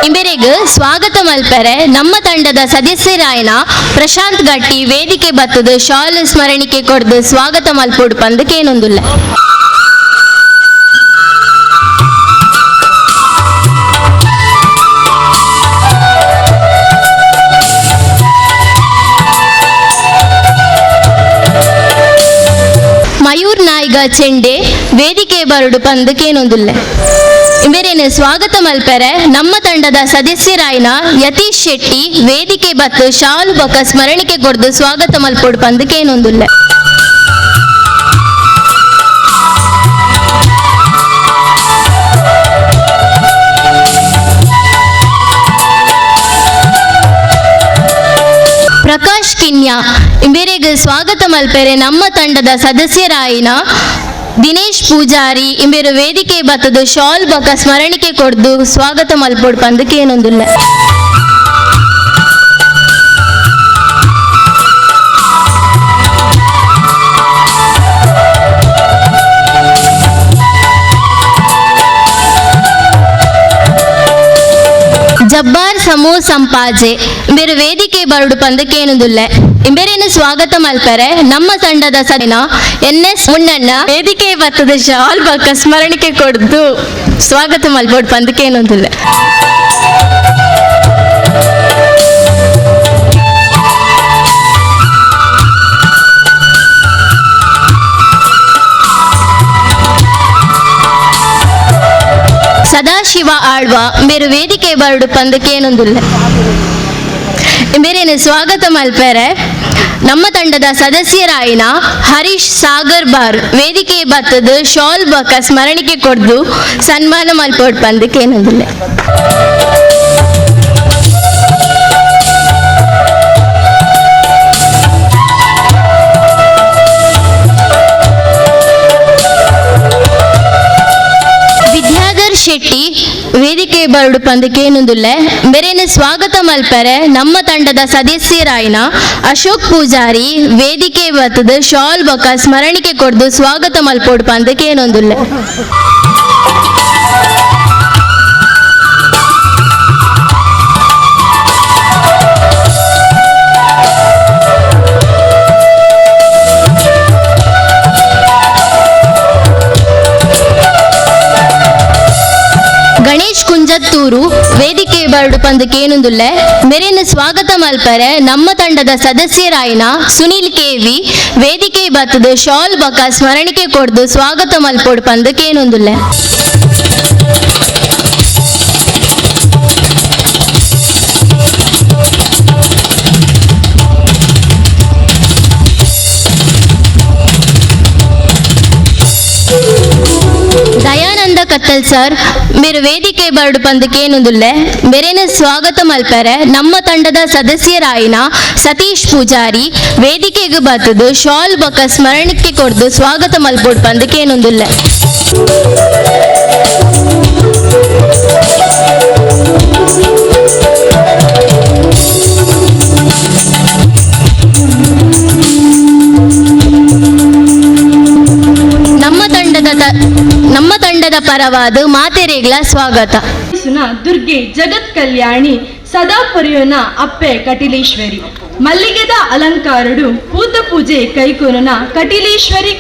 ಇಂಬೆರೆಗ್ ಸ್ವಾಗತ ಮಲ್ಪೆರೆ ನಮ್ಮ ತಂಡದ ಸದಸ್ಯರಾಯನ ಪ್ರಶಾಂತ್ ಗಟ್ಟಿ ವೇದಿಕೆ ಬತ್ತದು ಶಾಲ್ ಸ್ಮರಣಿಕೆ ಕೊಡ್ದು ಸ್ವಾಗತ ಮಲ್ಪೊಡು ಪಂದಕ್ಕೇನೊಂದಿಲ್ಲೆ. ಮಯೂರ್ ನಾಯಿಗ ಚೆಂಡೆ ವೇದಿಕೆ ಬರಡು ಪಂದಕ್ಕೇನೊಂದಿಲ್ಲೆ. ಇಂಬೇರೇನು ಸ್ವಾಗತ ಮಲ್ಪೆರೆ ನಮ್ಮ ತಂಡದ ಸದಸ್ಯರಾಯಿನ ಯತೀಶ್ ಶೆಟ್ಟಿ ವೇದಿಕೆ ಬತ್ತು ಶಾಲು ಬೊಕ ಸ್ಮರಣಿಕೆ ಕೊಡ್ದು ಸ್ವಾಗತ ಮಲ್ಪೊಡು ಪಂದಕ್ಕೇನೊಂದಿಲ್ಲೆ. ಪ್ರಕಾಶ್ ಕಿನ್ಯಾ ಇಂಬೇರೆಗ್ ಸ್ವಾಗತ ಮಲ್ಪೆರೆ ನಮ್ಮ ತಂಡದ ಸದಸ್ಯರಾಯಿನ ದಿನೇಶ್ ಪೂಜಾರಿ ಇಂಬೇರು ವೇದಿಕೆ ಬತ್ತದು ಶಾಲ್ ಬೊಕ ಸ್ಮರಣಿಕೆ ಕೊಡ್ದು ಸ್ವಾಗತ ಮಲ್ಪೊಡು ಪಂದಕ್ಕೇನೊಂದಿಲ್ಲ. ಜಬ್ಬಾರ್ ಸಮೋ ಸಂಪಾಜೆ ಇಂಬೇರು ವೇದಿಕೆ ಬರಡು ಪಂದಕ್ಕೇನೊಂದಿಲ್ಲ. ಇಂಬೇರೇನು ಸ್ವಾಗತ ಮಲ್ಪೆರೆ ನಮ್ಮ ತಂಡದ ಸದನ ಎನ್ ಎಸ್ ಮುನ್ನಣ್ಣ ವೇದಿಕೆ ಬತ್ತದ ಶಾಲ್ ಬಕ್ಕ ಸ್ಮರಣಿಕೆ ಕೊಡ್ದು ಸ್ವಾಗತ ಮಲ್ಪೊಡು ಪಂದಕ್ಕೇನೊಂದಿಲ್ಲ. ಸದಾಶಿವ ಆಳ್ವ ಮೇರು ವೇದಿಕೆ ಬರಡು ಪಂದಕ್ಕೇನೊಂದಿಲ್ಲ. ಇಂಬೇರೇನು ಸ್ವಾಗತ ಮಲ್ಪೆರೆ ನಮ್ಮ ತಂಡದ ಸದಸ್ಯರಾಯಿನ ಹರೀಶ್ ಸಾಗರ್ ಬಾರ್ ವೇದಿಕೆ ಬತ್ತದು ಶಾಲ್ ಬೊಕ ಸ್ಮರಣಿಕೆ ಕೊಡ್ದು ಸನ್ಮಾನ ಮಲ್ಪೊಡು ಪಂದಕ್ಕೇನೊಂದಿಲ್ಲ. ವಿದ್ಯಾಧರ್ ಶೆಟ್ಟಿ ವೇದಿಕೆ ಬರಡು ಪಂದಕ್ಕೇನೊಂದಿಲ್ಲೆ. ಬೇರೇನು ಸ್ವಾಗತ ಮಲ್ಪೆರೆ ನಮ್ಮ ತಂಡದ ಸದಸ್ಯರಾಯಿನ ಅಶೋಕ್ ಪೂಜಾರಿ ವೇದಿಕೆ ಬತ್ತದು ಶಾಲ್ ಬೊಕ ಸ್ಮರಣಿಕೆ ಕೊಡ್ದು ಸ್ವಾಗತ ಮಲ್ಪೊಡು ಪಂದಕ್ಕೇನೊಂದಿಲ್ಲೆ. ಗಣೇಶ್ ಕುಂಜತ್ತೂರು ವೇದಿಕೆ ಬರಡು ಪಂದಕ್ಕೇನೊಂದುಲ್ಲೆ. ಮೆರೇನು ಸ್ವಾಗತ ಮಲ್ಪೆರೆ ನಮ್ಮ ತಂಡದ ಸದಸ್ಯರಾಯಿನ ಸುನೀಲ್ ಕೆವಿ ವೇದಿಕೆ ಬತ್ತದು ಶಾಲ್ ಬೊಕ ಸ್ಮರಣಿಕೆ ಕೊಡ್ದು ಸ್ವಾಗತ ಮಲ್ಪೊಡು ಪಂದಕ್ಕೇನೊಂದುಲ್ಲೆ. ದಯಾನಂದ ಕತ್ತಲ್ Anil sir ಮೇರು ವೇದಿಕೆ ಬರಡು ಪಂದಕೇನುಂದುಲ್ಲೆ ಮೇರೇನ ಸ್ವಾಗತ ಮಲ್ಪರೆ ನಮ್ಮ ತಂಡದ ಸದಸ್ಯರಾಯಿನ ಸತೀಶ್ ಪೂಜಾರಿ ವೇದಿಕೆಗೆ ಬತ್ತದು ಶಾಲ್ ಬೊಕ ಸ್ಮರಣಿಕೆ ಕೊಡ್ದು ಸ್ವಾಗತ ಮಲ್ಪೋಡು ಪಂದಕೇನುಂದುಲ್ಲೆ. ನಮ್ಮ ತಂಡದ ಪರವಾದ ಮಾತೆರೆಗ್ಲ ಸ್ವಾಗತ. ದುರ್ಗೆ ಜಗತ್ ಕಲ್ಯಾಣಿ ಸದಾ ಪೊರೆಯೋನ ಅಪ್ಪೆ ಕಟಿಲೇಶ್ವರಿ ಮಲ್ಲಿಗೆದ ಅಲಂಕಾರುಡು ಪೂತ ಪೂಜೆ ಕೈಕೊನನ ಕಟಿಲೇಶ್ವರಿ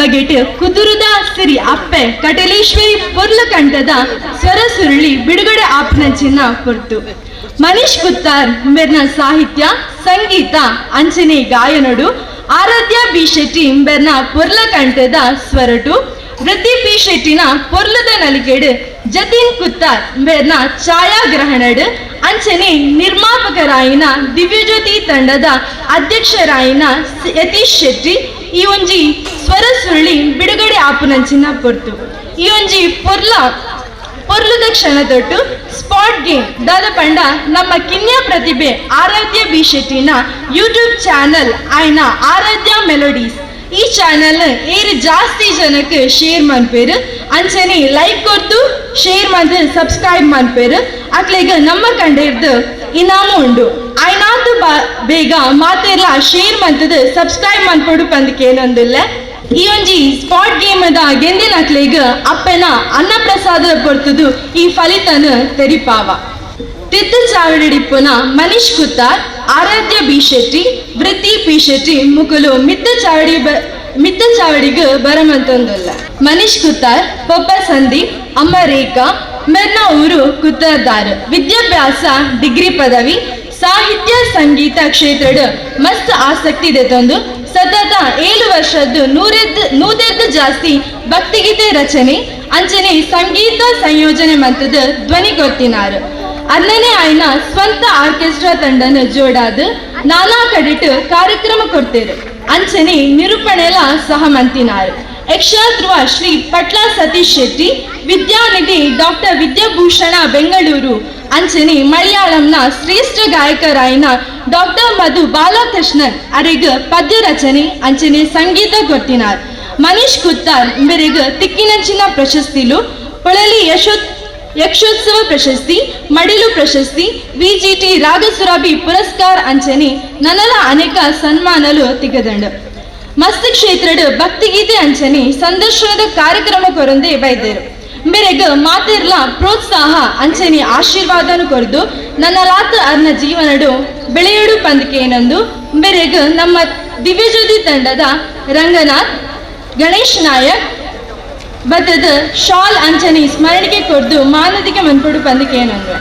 ಬಗೆಟ್ ಕುದುರುದ ಸಿರಿ ಅಪ್ಪೆ ಕಟಿಲೇಶ್ವರಿ ಪೊರ್ಲಕಂಠದ ಸ್ವರ ಸುರುಳಿ ಬಿಡುಗಡೆ ಆಪ್ನ ಚಿನ್ನ ಪೊರ್ತು. ಮನೀಶ್ ಕುತ್ತಾರ್ ಮೆರ್ನ ಸಾಹಿತ್ಯ ಸಂಗೀತ ಅಂಚನೆ ಗಾಯನಡು ಆರಾಧ್ಯ ಬಿ ಶೆಟ್ಟಿ ಇಂಬೆರ್ನ ಪೊರ್ಲಕಂಠದ ಸ್ವರಟು ವೃದ್ಧಿ ಪಿ ಶೆಟ್ಟಿನ ಪೊರ್ಲದ ನಲಿಕೆಡು ಜತಿನ್ ಕುತ್ತಾರ್ ಮೇರ್ನ ಛಾಯಾಗ್ರಹಣಡು ಅಂಚನೆ ನಿರ್ಮಾಪಕರಾಯಿನ ದಿವ್ಯಜ್ಯೋತಿ ತಂಡದ ಅಧ್ಯಕ್ಷರಾಯಿನ ಯತೀಶ್ ಶೆಟ್ಟಿ ಈ ಒಂಜಿ ಸ್ವರ ಸುರುಳಿ ಬಿಡುಗಡೆ ಆಪುನಂಚಿನ ಪೊರ್ತು. ಈ ಒಂಜಿ ಪೊರ್ಲದ ಕ್ಷಣ ತೊಟ್ಟು ಸ್ಪಾಟ್ ಗೇಮ್ ದಾದ ಪಂಡ ನಮ್ಮ ಕಿನ್ಯಾ ಪ್ರತಿಭೆ ಆರಾಧ್ಯ ಬಿ ಶೆಟ್ಟಿನ ಯೂಟ್ಯೂಬ್ ಚಾನಲ್ ಆಯ್ನ ಆರಾಧ್ಯ ಮೆಲೋಡೀಸ್ ಈ ಚಾನಲ್ ಏರು ಜಾಸ್ತಿ ಜನಕ್ಕೆ ಶೇರ್ ಮನ್ಪೇರು ಅಂಚನೆ ಲೈಕ್ ಕೊಡ್ತು ಶೇರ್ ಮಂತ್ ಸಬ್ಸ್ಕ್ರೈಬ್ ಮನ್ಪೇರು ಅಕ್ಲೆಗ್ ನಮ್ಮ ಕಂಡಿರ್ದು ಇನಾಮು ಉಂಡು. ಆಯ್ನಾತು ಬೇಗ ಮಾತೆಲ್ಲ ಶೇರ್ ಮಂತದ ಸಬ್ಸ್ಕ್ರೈಬ್ ಮನ್ಪೋಡು ಪಂದಕೇನೊಂದಿಲ್ಲ. ಈ ಒಂಜಿ ಸ್ಪಾಟ್ ಗೇಮದ ಗೆಂದಿನ ಅಕ್ಲೆಗ್ ಅಪ್ಪೆನ ಅನ್ನಪ್ರಸಾದ ಪೊರ್ತುದು ಈ ಫಲಿತನ ತೆರಿಪಾವ. ತಿತ್ತು ಚಾವಡಿಡಿಪ್ಪುನ ಮನೀಶ್ ಕುತ್ತಾರ್ ಆರಾಧ್ಯ ಬಿ ಶೆಟ್ಟಿ ವೃತ್ತಿ ಪಿ ಶೆಟ್ಟಿ ಮುಕುಲು ಮಿತ್ತ ಚಾವಡಿಗೆ ಬರಮಂತೊಂದುಲ್ಲ. ಮನೀಶ್ ಕುತ್ತಾರ್ ಪೊಪ್ಪ ಸಂದೀಪ್ ಅಮ್ಮ ರೇಖಾ ಮೆರ್ನ ಊರು ಕುತ್ತಾರ್ದಾರ್. ವಿದ್ಯಾಭ್ಯಾಸ ಡಿಗ್ರಿ ಪದವಿ ಸಾಹಿತ್ಯ ಸಂಗೀತ ಕ್ಷೇತ್ರದ ಮಸ್ತ್ ಆಸಕ್ತಿ ಇದೆ ತಂದು ಸತತ 7 ವರ್ಷದ್ದು 100 ಜಾಸ್ತಿ ಭಕ್ತಿಗೀತೆ ರಚನೆ ಅಂಚನೆ ಸಂಗೀತ ಸಂಯೋಜನೆ ಮಂತದ ಧ್ವನಿ ಕೊತ್ತಿನಾರು. ಅನ್ನನೇ ಆಯ್ನ ಸ್ವಂತ ಆರ್ಕೆಸ್ಟ್ರಾ ತಂಡನ ಜೋಡಾದ ನಾನಾ ಕಡಿಟ್ ಕಾರ್ಯಕ್ರಮ ಕೊಡ್ತೇರು ಅಂಚನೆ ನಿರೂಪಣೆಲ ಸಹ ಮಂತಿನಾರು. ಯಕ್ಷಧ್ರುವ ಶ್ರೀ ಪಟ್ಲ ಸತೀಶ್ ಶೆಟ್ಟಿ ವಿದ್ಯಾನಿಧಿ ಡಾಕ್ಟರ್ ವಿದ್ಯಾಭೂಷಣ ಬೆಂಗಳೂರು ಅಂಚನೆ ಮಲಯಾಳಂನ ಶ್ರೇಷ್ಠ ಗಾಯಕರಾಯಿನ ಡಾಕ್ಟರ್ ಮಧು ಬಾಲಕೃಷ್ಣನ್ ಅರೆಗ್ ಪದ್ಯ ರಚನೆ ಅಂಚನೆ ಸಂಗೀತ ಕೊತ್ತಿನಾರ್. ಮನೀಶ್ ಕುತ್ತಾರ್ ಮೇರೆಗ್ ತಿಕ್ಕಿನಂಚಿನ ಪ್ರಶಸ್ತಿಲು ಪೊಳಲಿ ಯಕ್ಷೋತ್ಸವ ಪ್ರಶಸ್ತಿ ಮಡಿಲು ಪ್ರಶಸ್ತಿ ವಿಜಿಟಿ ರಾಗಸುರಭಿ ಪುರಸ್ಕಾರ ಅಂಚನೆ ನನಲ ಅನೇಕ ಸನ್ಮಾನಲು ತಿಗದಂಡ. ಮಸ್ತ್ ಕ್ಷೇತ್ರದ ಭಕ್ತಿಗೀತೆ ಅಂಚನೆ ಸಂದರ್ಶನದ ಕಾರ್ಯಕ್ರಮ ಕೊರಂದೆ ಬೈದರು. ಮೇರೆಗ್ ಮಾತಿರ್ಲ ಪ್ರೋತ್ಸಾಹ ಅಂಚನೆ ಆಶೀರ್ವಾದನು ಕೊರದು ನನ್ನ ಲಾತ ಅರ್ನ ಜೀವನಡು ಬೆಳೆಯಡು ಪಂದಿಕೆಯೇನಂದು ಮೇರೆಗ್ ನಮ್ಮ ದಿವ್ಯಜ್ಯೋತಿ ತಂಡದ ರಂಗನಾಥ್ ಗಣೇಶ್ ನಾಯಕ್ ಬತ್ತದ ಶಾಲ್ ಅಂಚನೆ ಸ್ಮರಣಿಕೆ ಕೊಡ್ದು ಮಾನದಿಗೆ ಮನ್ಪಡು ಪಂದಿಕೆಯೇನಂದು.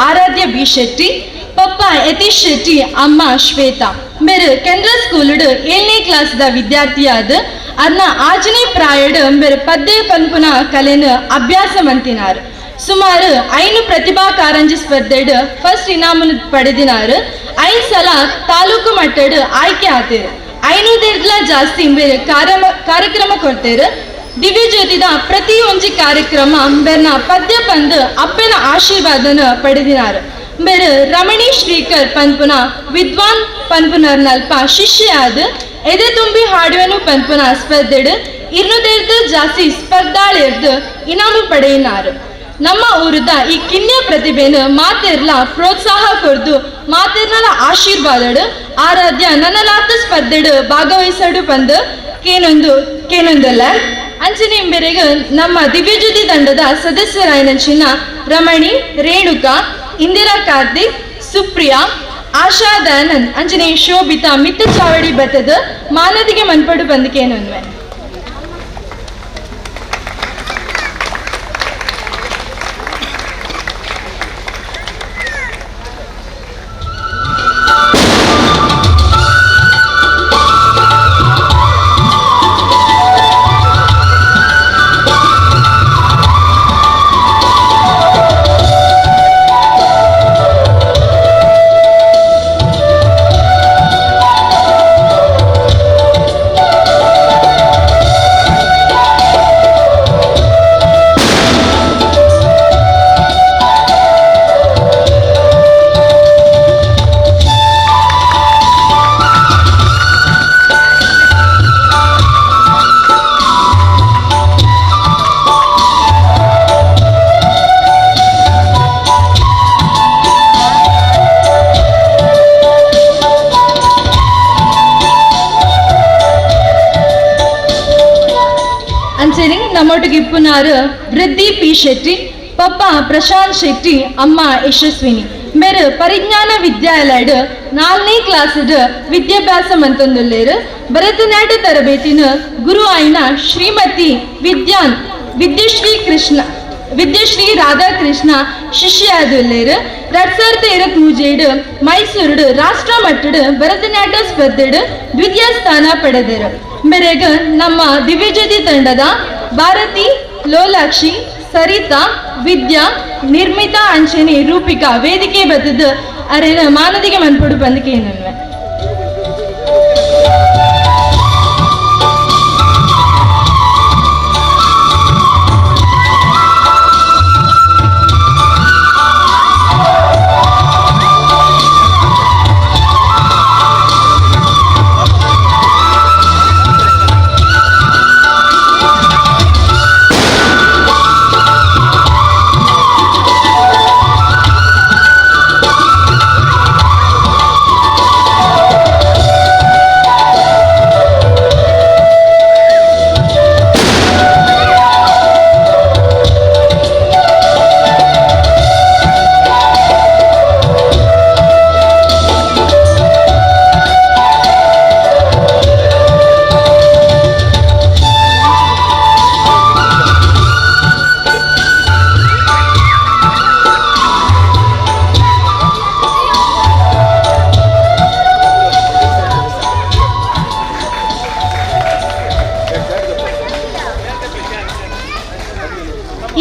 ಆರಾಧ್ಯ ಬಿ ಶೆಟ್ಟಿ ಪಪ್ಪ ಯತೀಶ್ ಶೆಟ್ಟಿ ಅಮ್ಮ ಶ್ವೇತಾ ಮೇರು ಕೆನರಾ ಸ್ಕೂಲುಡು 7ನೇ ಕ್ಲಾಸ್ದ ವಿದ್ಯಾರ್ಥಿಯಾದ ಅರ್ನ ಆಜನೇ ಪ್ರಾಯಡು ಮೇರು ಪದ್ಯ ಪನ್ಪುನ ಕಲೆನು ಅಭ್ಯಾಸ ಮಂತಿನಾರು. ಸುಮಾರು 5 ಪ್ರತಿಭಾ ಕಾರಂಜಿ ಸ್ಪರ್ಧೆಡು ಫಸ್ಟ್ ಇನಾಮನ್ನು ಪಡೆದಿನಾರು. 5 ಸಲ ತಾಲೂಕು ಮಟ್ಟಡು ಆಯ್ಕೆ ಆತೇರು. 500 ಜಾಸ್ತಿ ಮೇರು ಕಾರ್ಯಕ್ರಮ ಕೊಡ್ತೇರು. ದಿವ್ಯಜ್ಯೋತಿದ ಪ್ರತಿ ಒಂಜಿ ಕಾರ್ಯಕ್ರಮ ಬೆರ್ನ ಪದ್ಯ ಪಂದು ಅಪ್ಪನ ಆಶೀರ್ವಾದನ ಪಡೆದಿನಾರು. ಬೇರೆ ರಮಣಿ ಶ್ರೀಕರ್ ಪನ್ಪುನ ವಿದ್ವಾನ್ ಪನ್ಪುನರ್ನಲ್ಪ ಶಿಷ್ಯ ಆದ ಎದೆ ತುಂಬಿ ಹಾಡುವನು ಪನ್ಪುನ ಸ್ಪರ್ಧೆಡು 200 ಜಾಸ್ತಿ ಸ್ಪರ್ಧಾಳಿರ್ದು ಇನಾಮು ಪಡೆಯಿನಾರು. ನಮ್ಮ ಊರದ ಈ ಕಿನ್ಯ ಪ್ರತಿಭೆನ ಮಾತಿರ್ಲ ಪ್ರೋತ್ಸಾಹ ಕೊರ್ದು ಮಾತೆರ್ನಲ ಆಶೀರ್ವಾದಡು ಆರಾಧ್ಯ ನನ್ನಲಾತ ಸ್ಪರ್ಧೆಡು ಭಾಗವಹಿಸಡು ಬಂದು ಕೇನೊಂದು ಕೇನೊಂದಲ್ಲ. ಅಂಚನೆ ಇಂಬೆರೆಗ್ ನಮ್ಮ ದಿವ್ಯಜ್ಯೋತಿ ತಂಡದ ಸದಸ್ಯರಾಯನಂಚಿನ ರಮಣಿ, ರೇಣುಕಾ, ಇಂದಿರಾ ಕಾರ್ತಿಕ್, ಸುಪ್ರಿಯಾ, ಆಶಾ ದಯಾನಂದ್ ಅಂಚನೆ ಶೋಭಿತಾ ಮಿತ್ತ ಚಾವಡಿ ಬತ್ತದ ಮಾನದಿಗೆ ಮನ್ಪಡು ಬಂದು ಕೇನೊಂದ್ವೆ. ಅಂಚನೆ ನಮ್ಮೊಟ್ಟಿಗೆ ಇಪ್ಪುನಾರು ವೃದ್ಧಿ ಪಿ ಶೆಟ್ಟಿ, ಪಪ್ಪ ಪ್ರಶಾಂತ್ ಶೆಟ್ಟಿ, ಅಮ್ಮ ಯಶಸ್ವಿನಿ. ಮೇರು ಪರಿಜ್ಞಾನ ವಿದ್ಯಾಲಯಡ್ 4ನೇ ಕ್ಲಾಸ್ಡ್ ವಿದ್ಯಾಭ್ಯಾಸ ಮಂತೊಂದುಲ್ಲೇರು. ಭರತನಾಟ್ಯ ತರಬೇತಿನ ಗುರು ಆಯ್ನ ಶ್ರೀಮತಿ ವಿದ್ಯಶ್ರೀ ಕೃಷ್ಣ ವಿದ್ಯಶ್ರೀ ರಾಧಾಕೃಷ್ಣ ಶಿಷ್ಯಾದುಲ್ಲೇರು. 2023 ಮೈಸೂರುಡು ರಾಷ್ಟ್ರ ಮಟ್ಟಡ್ ಭರತನಾಟ್ಯ ಸ್ಪರ್ಧೆಡ್ ದ್ವಿತೀಯ ಸ್ಥಾನ ಪಡೆದರು. ಮೇರೆಗ್ ನಮ್ಮ ದಿವ್ಯಜ್ಯೋತಿ ತಂಡದ ಭಾರತಿ, ಲೋಲಾಕ್ಷಿ, ಸರಿತಾ, ವಿದ್ಯಾ, ನಿರ್ಮಿತಾ ಅಂಚನೆ ರೂಪಿಕಾ ವೇದಿಕೆ ಬತ್ತದ ಅರೆನ ಮಾನದಿಗೆ ಮನ್ಪಡು ಬಂದಿಕೆ ನನ್ವೆ.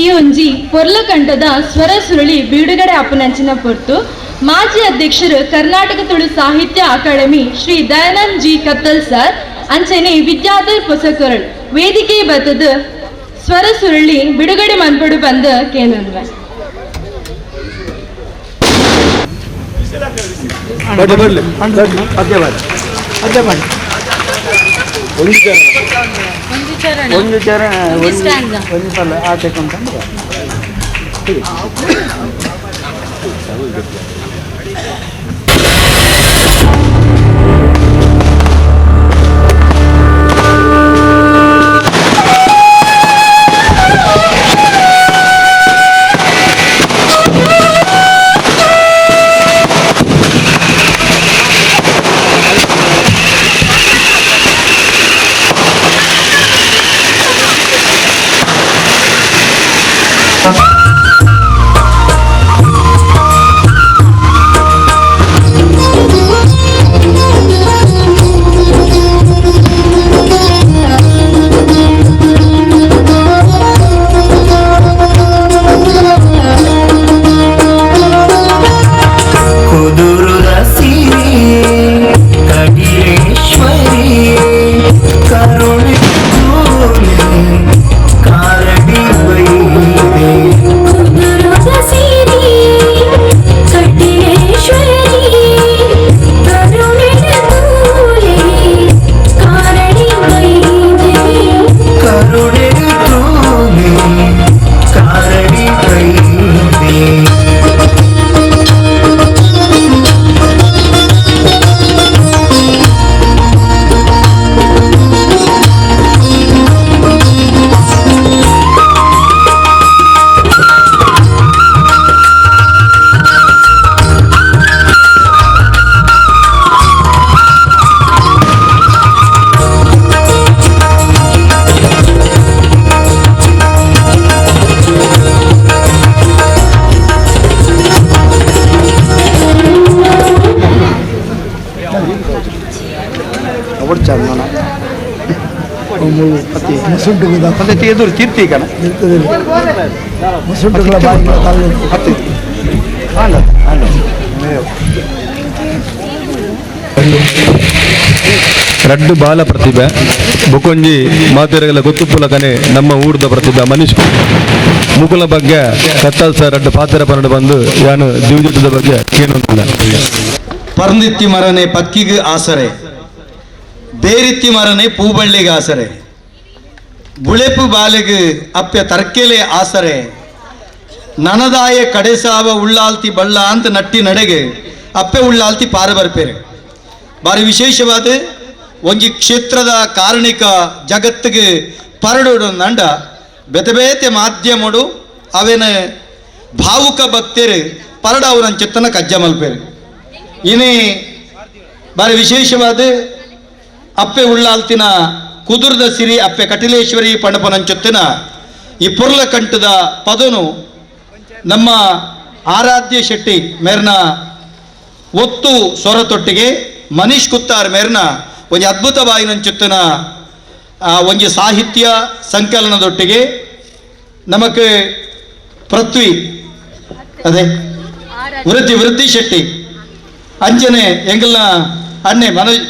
ಈ ಒಂಜಿ ಪೊರ್ಲಕಂಠದ ಸ್ವರ ಸುರುಳಿ ಬಿಡುಗಡೆ ಅಪ್ಪನಂಚಿನ ಪೊರ್ತು ಮಾಜಿ ಅಧ್ಯಕ್ಷರು ಕರ್ನಾಟಕ ತುಳು ಸಾಹಿತ್ಯ ಅಕಾಡೆಮಿ ಶ್ರೀ ದಯಾನಂದ್ ಜಿ ಕತ್ತಲ್ ಸರ್ ಅಂಚನೆ ವಿದ್ಯಾಧರ್ ಪೊಸಕೊರಳ್ ವೇದಿಕೆ ಬತ್ತದ ಸ್ವರ ಸುರುಳಿ ಬಿಡುಗಡೆ ಮನ್ಪಡು ಬಂದ ಕೇನನ್ವೆ. ಒಂದು ಚರಣ ಒಂದು ಸಲ ಆಚೆ ಕೊಂಡ್ಕೊಂಡು ಅಂಚಾದ ಮತ್ತೆ ಎದುರು ತಿರ್ತಿ ಕಣ ರಡ್ಡು ಬಾಲ ಪ್ರತಿಭೆ ಬುಕೊಂಜಿ ಮಾತೆರಗಲ ಗೊತ್ತುಪ್ಪುಲಕನೆ ನಮ್ಮ ಊರ್ದ ಪ್ರತಿಭೆ ಮನೀಶ್ ಮುಕುಲ ಬಗ್ಗೆ ಕತ್ತಲ್ ಸರ್ ರಡ್ಡು ಪಾತ್ರ ಪನ್ನಡ ಬಂದು ಯಾನು ದಿವ್ಯದ ಬಗ್ಗೆ ಕೇಳೊಂದಿಲ್ಲ. ಪರ್ಂದಿತ್ತಿ ಮರನೆ ಪಕ್ಕಿಗೆ ಆಸರೆ, ಬೇರಿತ್ತಿ ಮರನೆ ಪೂಬಳ್ಳಿಗೆ ಆಸರೆ, ಬುಳೆಪು ಬಾಲೆಗೆ ಅಪ್ಯ ತರ್ಕೆಲೆ ಆಸರೆ, ನನದಾಯ ಕಡೆಸಾವ ಉಳ್ಳಾಲ್ತಿ ಬಳ್ಳ ಅಂತ ನಟ್ಟಿ ನಡೆಗೆ ಅಪ್ಪೆ ಉಳ್ಳಾಲ್ತಿ ಪಾರ ಬರ್ಪೇರೆ. ಭಾರಿ ವಿಶೇಷವಾದ ಒಂಜಿ ಕ್ಷೇತ್ರದ ಕಾರಣಿಕ ಜಗತ್ತಿಗೆ ಪರಡು ನಂಡ ಬೇತೆ ಬೇತೆ ಮಾಧ್ಯಮಡು ಅವೇನ ಭಾವುಕ ಭಕ್ತರು ಪರಡ ಅವರ ಚಿತ್ತನ ಕಜ್ಜ ಮಲ್ಪೇರು. ಇನಿ ಭಾರಿ ವಿಶೇಷವಾದ ಅಪ್ಪೆ ಉಳ್ಳಾಲ್ತಿನ ಕುದುರ್ದ ಸಿರಿ ಅಪ್ಪೆ ಕಟಿಲೇಶ್ವರಿ ಪಣಪನಂಚೊತ್ತಿನ ಈ ಪೊರ್ಲ ಕಂಠದ ಪದನು ನಮ್ಮ ಆರಾಧ್ಯ ಶೆಟ್ಟಿ ಮೇರ್ನ ಒತ್ತು ಸ್ವರತೊಟ್ಟಿಗೆ ಮನೀಶ್ ಕುತ್ತಾರ್ ಮೇರ್ನ ಒಂಜಿ ಅದ್ಭುತ ಬಾಯಿನಂಚೊತ್ತಿನ ಒಂಜಿ ಸಾಹಿತ್ಯ ಸಂಕಲನದೊಟ್ಟಿಗೆ ನಮಕ್ ಪೃಥ್ವಿ ಅದೇ ವೃದ್ಧಿ ವೃದ್ಧಿ ಶೆಟ್ಟಿ ಅಂಜನೆ ಎಂಗಲ್ನ ಅಣ್ಣೆ ಮನೋಜ್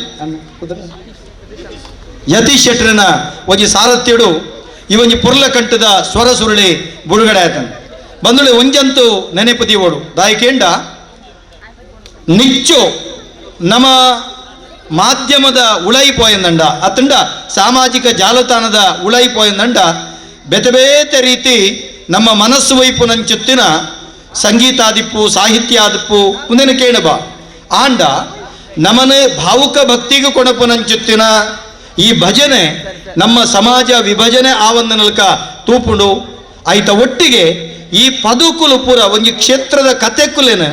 ಯತೀಶ್ ಶೆಟ್ಟರನ ಒಂಜಿ ಸಾರಥ್ಯಡು ಈ ಒಂಜಿ ಪೊರ್ಲ ಕಂಠದ ಸ್ವರ ಸುರುಳಿ ಬುಡುಗಡೆ ಆಯ್ತಾನೆ. ಬಂದುಳಿ ಒಂಜಂತೂ ನೆನೆಪತಿ ಓಡು ದಾಯಿಕೇಂಡ ನಿಚ್ಚು ನಮ್ಮ ಮಾಧ್ಯಮದ ಉಳೈ ಪೋಯಂದಂಡ ಅತ್ತಂಡ ಸಾಮಾಜಿಕ ಜಾಲತಾಣದ ಉಳೈ ಪೋಯಂದಂಡ ಬೇತೆ ಬೇತೆ ರೀತಿ ನಮ್ಮ ಮನಸ್ಸು ವೈಪು ನಂಚುತ್ತಿನ ಸಂಗೀತಾದಿಪ್ಪು ಸಾಹಿತ್ಯಾದಿಪ್ಪು ಮುಂದಿನ ಕೇಳಬ ಆಂಡ ನಮನೆ ಭಾವುಕ ಭಕ್ತಿಗೂ ಕೊಣಪು ನಂಚುತ್ತಿನ ಈ ಭಜನೆ ನಮ್ಮ ಸಮಾಜ ವಿಭಜನೆ ಆವಂದ ನಲ್ಕ ತೂಪುಂಡು. ಆಯ್ತ ಒಟ್ಟಿಗೆ ಈ ಪದುಕುಲು ಪೂರ ಒಂಜಿ ಕ್ಷೇತ್ರದ ಕತೆಕುಲೇನ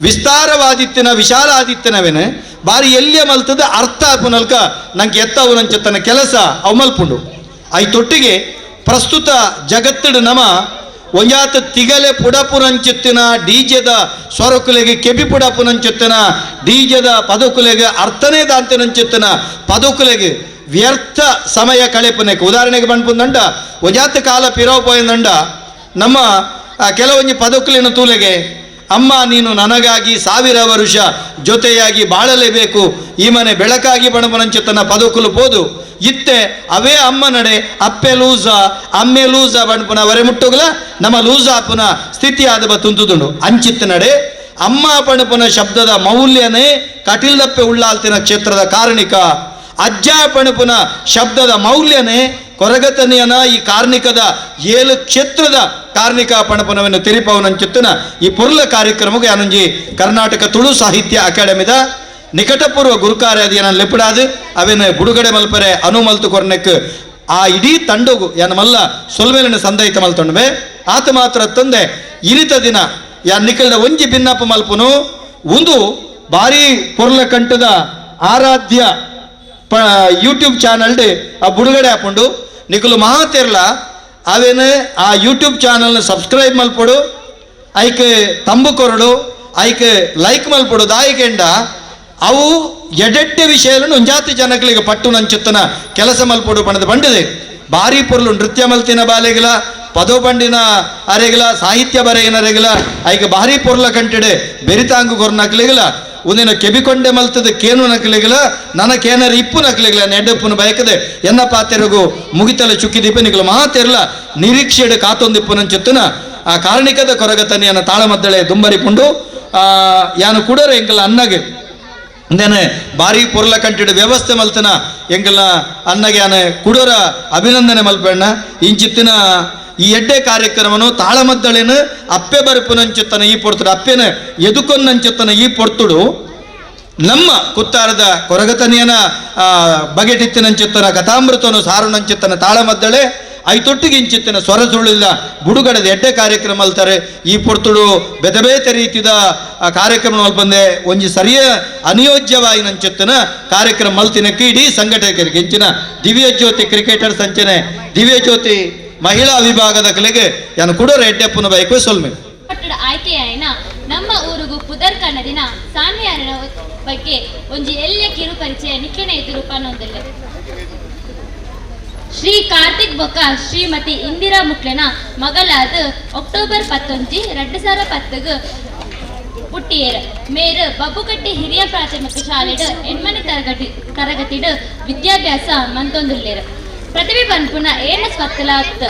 ವಿಸ್ತಾರವಾದಿತ್ತಿನ ವಿಶಾಲ ಆದಿತ್ತಿನವೇನೆ ಬಾರಿ ಎಲ್ಲಿಯ ಮಲ್ತದ ಅರ್ಥ ಆಪುನಲ್ಕ ನಂಗೆ ಎತ್ತವು ನಂಚತ್ತನ ಕೆಲಸ ಅವು ಮಲ್ಪುಂಡು. ಆಯ್ತೊಟ್ಟಿಗೆ ಪ್ರಸ್ತುತ ಜಗತ್ತಿಡು ನಮ ಒಂಜಾತ ತಿಗಲೆ ಪುಡಪುರಂಚುತ್ತಿನ ಡೀಜದ ಸ್ವರಕುಲೆಗೆ ಕೆಬಿ ಪುಡಪುನಂಚುತ್ತಿನ ಡೀಜದ ಪದಕುಲೆಗೆ ಅರ್ಥನೇ ದಾಂತಿನಂಚುತ್ತಿನ ಪದಕುಲೆಗೆ ವ್ಯರ್ಥ ಸಮಯ ಕಳೆಪುನಕ್ಕೆ ಉದಾಹರಣೆಗೆ ಬಂಡ್ಪುಂದಂಡ ಒಂಜಾತ ಕಾಲ ಪಿರವು ಪೋಯಂದಂಡ ನಮ್ಮ ಕೆಲವೊಂಜಿ ಪದಕುಲಿನ ತೂಲೆಗೆ ಅಮ್ಮ ನೀನು ನನಗಾಗಿ 1000 ವರುಷ ಜೊತೆಯಾಗಿ ಬಾಳಲೇಬೇಕು ಈ ಮನೆ ಬೆಳಕಾಗಿ ಬಣಪನಂಚುತ್ತನ ಪದಕುಲು ಪೋದು ಇತ್ತೆ ಅವೇ ಅಮ್ಮ ನಡೆ ಅಪ್ಪೆ ಲೂಸ ಅಮ್ಮೆ ಲೂಸ ಬಣ್ಪುನ ವರೆ ಮುಟ್ಟುಗಲ ನಮ್ಮ ಲೂಸ ಅಪ್ಪನ ಸ್ಥಿತಿ ಆದ ಬತ್ತುಂತುದುಂಡು. ಅಂಚಿತ್ತ ನಡೆ ಅಮ್ಮ ಪಣಪುನ ಶಬ್ದದ ಮೌಲ್ಯನೇ ಕಟಿಲ್ದಪ್ಪೆ ಉಳ್ಳಾಲ್ತಿನ ಕ್ಷೇತ್ರದ ಕಾರಣಿಕ, ಅಜ್ಜ ಪಣಪುನ ಶಬ್ದದ ಮೌಲ್ಯನೇ ಕೊರಗತನಿಯನ ಈ ಕಾರ್ಣಿಕದ 7 ಕ್ಷೇತ್ರದ ಕಾರ್ಣಿಕ ಪಣಪನವನ್ನು ತೆರಿಪವನಂಚುತ್ತಿನ ಈ ಪೊರ್ಲ ಕಾರ್ಯಕ್ರಮಕ್ಕೆ ಅನಂಜಿ ಕರ್ನಾಟಕ ತುಳು ಸಾಹಿತ್ಯ ಅಕಾಡೆಮಿದ ನಿಕಟಪೂರ್ವ ಗುರುಕಾರ್ಯಾದಿಯನ ಲೆಪ್ಪಡಾದು ಅವೇನು ಬುಡುಗಡೆ ಮಲ್ಪರೆ ಅನುಮಲ್ತು ಕೊರ್ನೆಕ್ ಆ ಇಡೀ ತಂಡಗು ಯಾನ ಮಲ್ಲ ಸೊಲ್ಮೇಲಿನ ಸಂದಯಿತ ಮಲ್ತೊಂಡ್ಬೆ ಆತ ಮಾತ್ರ ತಂದೆ ಇರಿತ ದಿನ ಯಾನ್ ನಿಕಲ್ದ ಒಂಜಿ ಭಿನ್ನಪ್ಪ ಮಲ್ಪುನು ಒಂದು ಭಾರಿ ಪೊರ್ಲ ಕಂಠದ ಆರಾಧ್ಯ ಯೂಟ್ಯೂಬ್ ಚಾನಲ್ ಆ ಬುಡುಗಡೆ ಹಾಕೊಂಡು ನಿಕಲು ಮಹಾತಿರ್ಲ ಅವೇನು ಆ ಯೂಟ್ಯೂಬ್ ಚಾನಲ್ನ ಸಬ್ಸ್ಕ್ರೈಬ್ ಮಲ್ಪಡು ಐಕೆ ತಂಬು ಕೊರಡು ಐಕೆ ಲೈಕ್ ಮಲ್ಪಡು ದಾಯಿಕೆಂಡ ಅವು ಎಡೆಟ್ಟೆ ವಿಷಯలను ಒಂಜಾತಿ ಜನಗಳಿಗೆ ಪಟ್ಟು ನಂಚುತ್ತನ ಕೆಲಸ ಮಲ್ಪಡು ಪಣದ ಬಂಡಿದೆ. ಭಾರಿ ಪೊರ್ಲು ನೃತ್ಯ ಮಲ್ತಿನ ಬಾಲೆಗಿಲ ಪದೋ ಬಂಡಿನ ಅರೆಗಿಲ ಸಾಹಿತ್ಯ ಬರೆಯಿನ ಅರೆಗಿಲ ಐಕೆ ಭಾರಿ ಪೊರ್ಲ ಕಂಟಿಡೆ ಬೆರಿತಾಂಗು ಕೊರ್ನಕ್ಲಿಗಿಲ ಒಂದಿನ ಕೆಬಿಕೊಂಡೆ ಮಲ್ತದ ಕೇನು ನಕಲಿಗಿಲ ನನ್ನ ಕೇನರ ಇಪ್ಪು ನಕಲಿಗಿಲ ನೆಡ್ಡಪ್ಪನ ಬಯಕದೆ ಎನ್ನ ಪಾತೆರಗು ಮುಗಿತಲ ಚುಕ್ಕಿದೀಪ ನಿಗಲ ಮಾತೆರ್ಲ ನಿರೀಕ್ಷೆಡೆ ಕಾತೊಂದಿಪ್ಪು ನಂಚುತ್ತನ ಆ ಕಾರಣಿಕದ ಕೊರಗತನಿಯನ್ನ ತಾಳಮದ್ದಳೆ ದುಂಬರಿ ಪುಂಡು ಯಾನು ಕೂಡರೆ ಎಂಕಲ ಅನ್ನಗೆ ಅಂದೇನೆ ಭಾರಿ ಪೊರ್ಲ ಕಂಟಿಡ ವ್ಯವಸ್ಥೆ ಮಲ್ತನ ಎಂಕಲ್ನ ಅನ್ನಗೆ ಯಾನೆ ಕುಡೋರ ಅಭಿನಂದನೆ ಮಲ್ಪಣ್ಣ. ಇಂಚಿತ್ತಿನ ಈ ಎಡ್ಡೆ ಕಾರ್ಯಕ್ರಮನು ತಾಳಮದ್ದಳೇನು ಅಪ್ಪೆ ಬರುಪುನಂಚುತ್ತನ ಈ ಪೊರ್ತುಡು ಅಪ್ಪೆನ ಎದುಕೊನ್ನಂಚುತ್ತನ ಈ ಪೊರ್ತುಡು ನಮ್ಮ ಕುತ್ತಾರದ ಕೊರಗತನಿಯನ ಬಗೆಟಿತ್ತಿನಂಚುತ್ತನ ಕಥಾಮೃತನು ಸಾರುನಂಚುತ್ತನ ತಾಳಮದ್ದಳೆ ಐತೊಟ್ಟಿಗೆ ಇಂಚಿತ್ತಿನ ಸ್ವರ ಸುರುಳಿಲ್ಲ ಬುಡುಗಡೆದ ಎಡ್ಡೆ ಕಾರ್ಯಕ್ರಮ ಅಲ್ತಾರೆ. ಈ ಪೊರ್ತುಡು ಬೇತೆ ಬೇತೆ ರೀತಿದ ಕಾರ್ಯಕ್ರಮ ಮಲ್ಪಂದೆ ಒಂಜಿ ಸರಿಯ ಅನಿಯೋಜ್ಯವಾಗಿ ನಂಚುತ್ತನ ಕಾರ್ಯಕ್ರಮ ಮಲ್ತಿನಕ್ಕೆ ಇಡೀ ಸಂಘಟಕರಿಗೆ ಇಂಚಿನ ದಿವ್ಯಜ್ಯೋತಿ ಕ್ರಿಕೆಟರ್ಸ್ ಅಂಚನೆ ದಿವ್ಯಜ್ಯೋತಿ ಮಹಿಳಾ ವಿಭಾಗದ ಕಲೆಗೆ ಯಾನು ಕೂಡ ಎಡ್ಡೆಪ್ಪನ ಬೈಕು ಸೊಲ್ಮೆ ಆಯ್ಕೆಯಾಯಿನ ನಮ್ಮ ಊರಿಗೂ ಪುದರ್ಕಣ್ಣ ದಿನ ಸಾನ್ವಿಯಾರನ ಬಗ್ಗೆ ಒಂಜಿ ಎಲ್ಲ ಕಿರು ಪರಿಚಯ ನಿಕ್ಲೆನ ಎದುರು ಪನ್ನೊಂದಿಲ್ಲ. ಶ್ರೀ ಕಾರ್ತಿಕ್ ಬೊಕ್ಕ ಶ್ರೀಮತಿ ಇಂದಿರಾ ಮುಕ್ಲೆನ ಮಗಲಾದ ಅಕ್ಟೋಬರ್ 19, 2010 ಪುಟ್ಟಿಯೇರ್. ಮೇರು ಬಬ್ಬುಕಟ್ಟಿ ಹಿರಿಯ ಪ್ರಾಥಮಿಕ ಶಾಲೆಡ್ 8ನೇ ತರಗತಿಡ್ ವಿದ್ಯಾಭ್ಯಾಸ ಮಂತೊಂದುಲ್ಲೇರು. ಪ್ರತಿಭೆ ಪನ್ಪುನ ಏನ ಸ್ವತ್ತಲಾತ್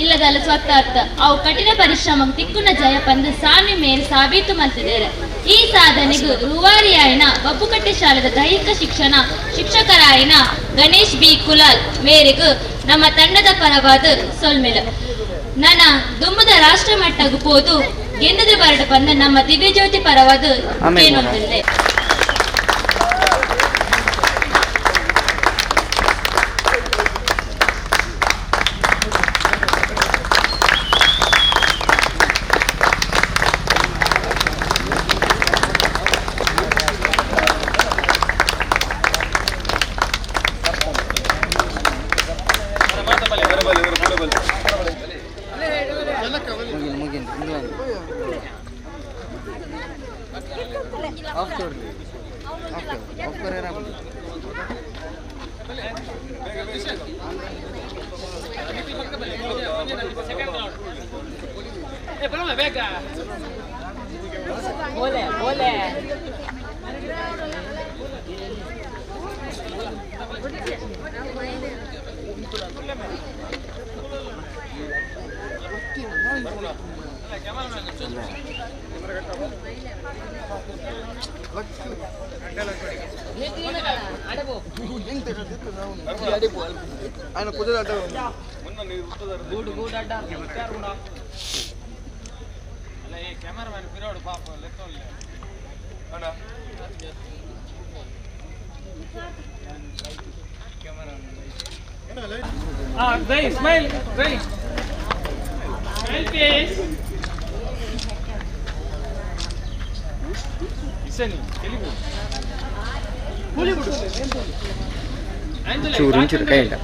ಇಲ್ಲದಲ್ಲ ಸ್ವತ್ತಾತ್ ಅವು ಕಠಿಣ ಪರಿಶ್ರಮ ತಿಕ್ಕುನ ಜಯ ಪಂದು ಸಾಮಿ ಮೇರು ಸಾಬೀತು ಮಲ್ತಿದ್ದೇರು. ಈ ಸಾಧನೆಗೂ ರೂವಾರಿಯಾಯಿನ ಬಬ್ಬುಕಟ್ಟಿ ಶಾಲೆದ ದೈಹಿಕ ಶಿಕ್ಷಣ ಶಿಕ್ಷಕರಾಯಿನ ಗಣೇಶ್ ಬಿ ಕುಲಾಲ್ ಮೇರೆಗೂ ನಮ್ಮ ತಂಡದ ಪರವಾದ ಸೊಲ್ಮೆಲು. ನನ್ನ ದುಮ್ಮದ ರಾಷ್ಟ್ರ ಮಟ್ಟಗೂ ಪೋದು ಗೆಂದದ ಬರಡ ಬಂದ ನಮ್ಮ ದಿವ್ಯಜ್ಯೋತಿ ಪರವಾದ ಏನೊಂದಿಲ್ಲ. Smile, smile. Smile, please. ಚೂರು ಒಂಚೂರು ಕೈ ಇಲ್ಲ.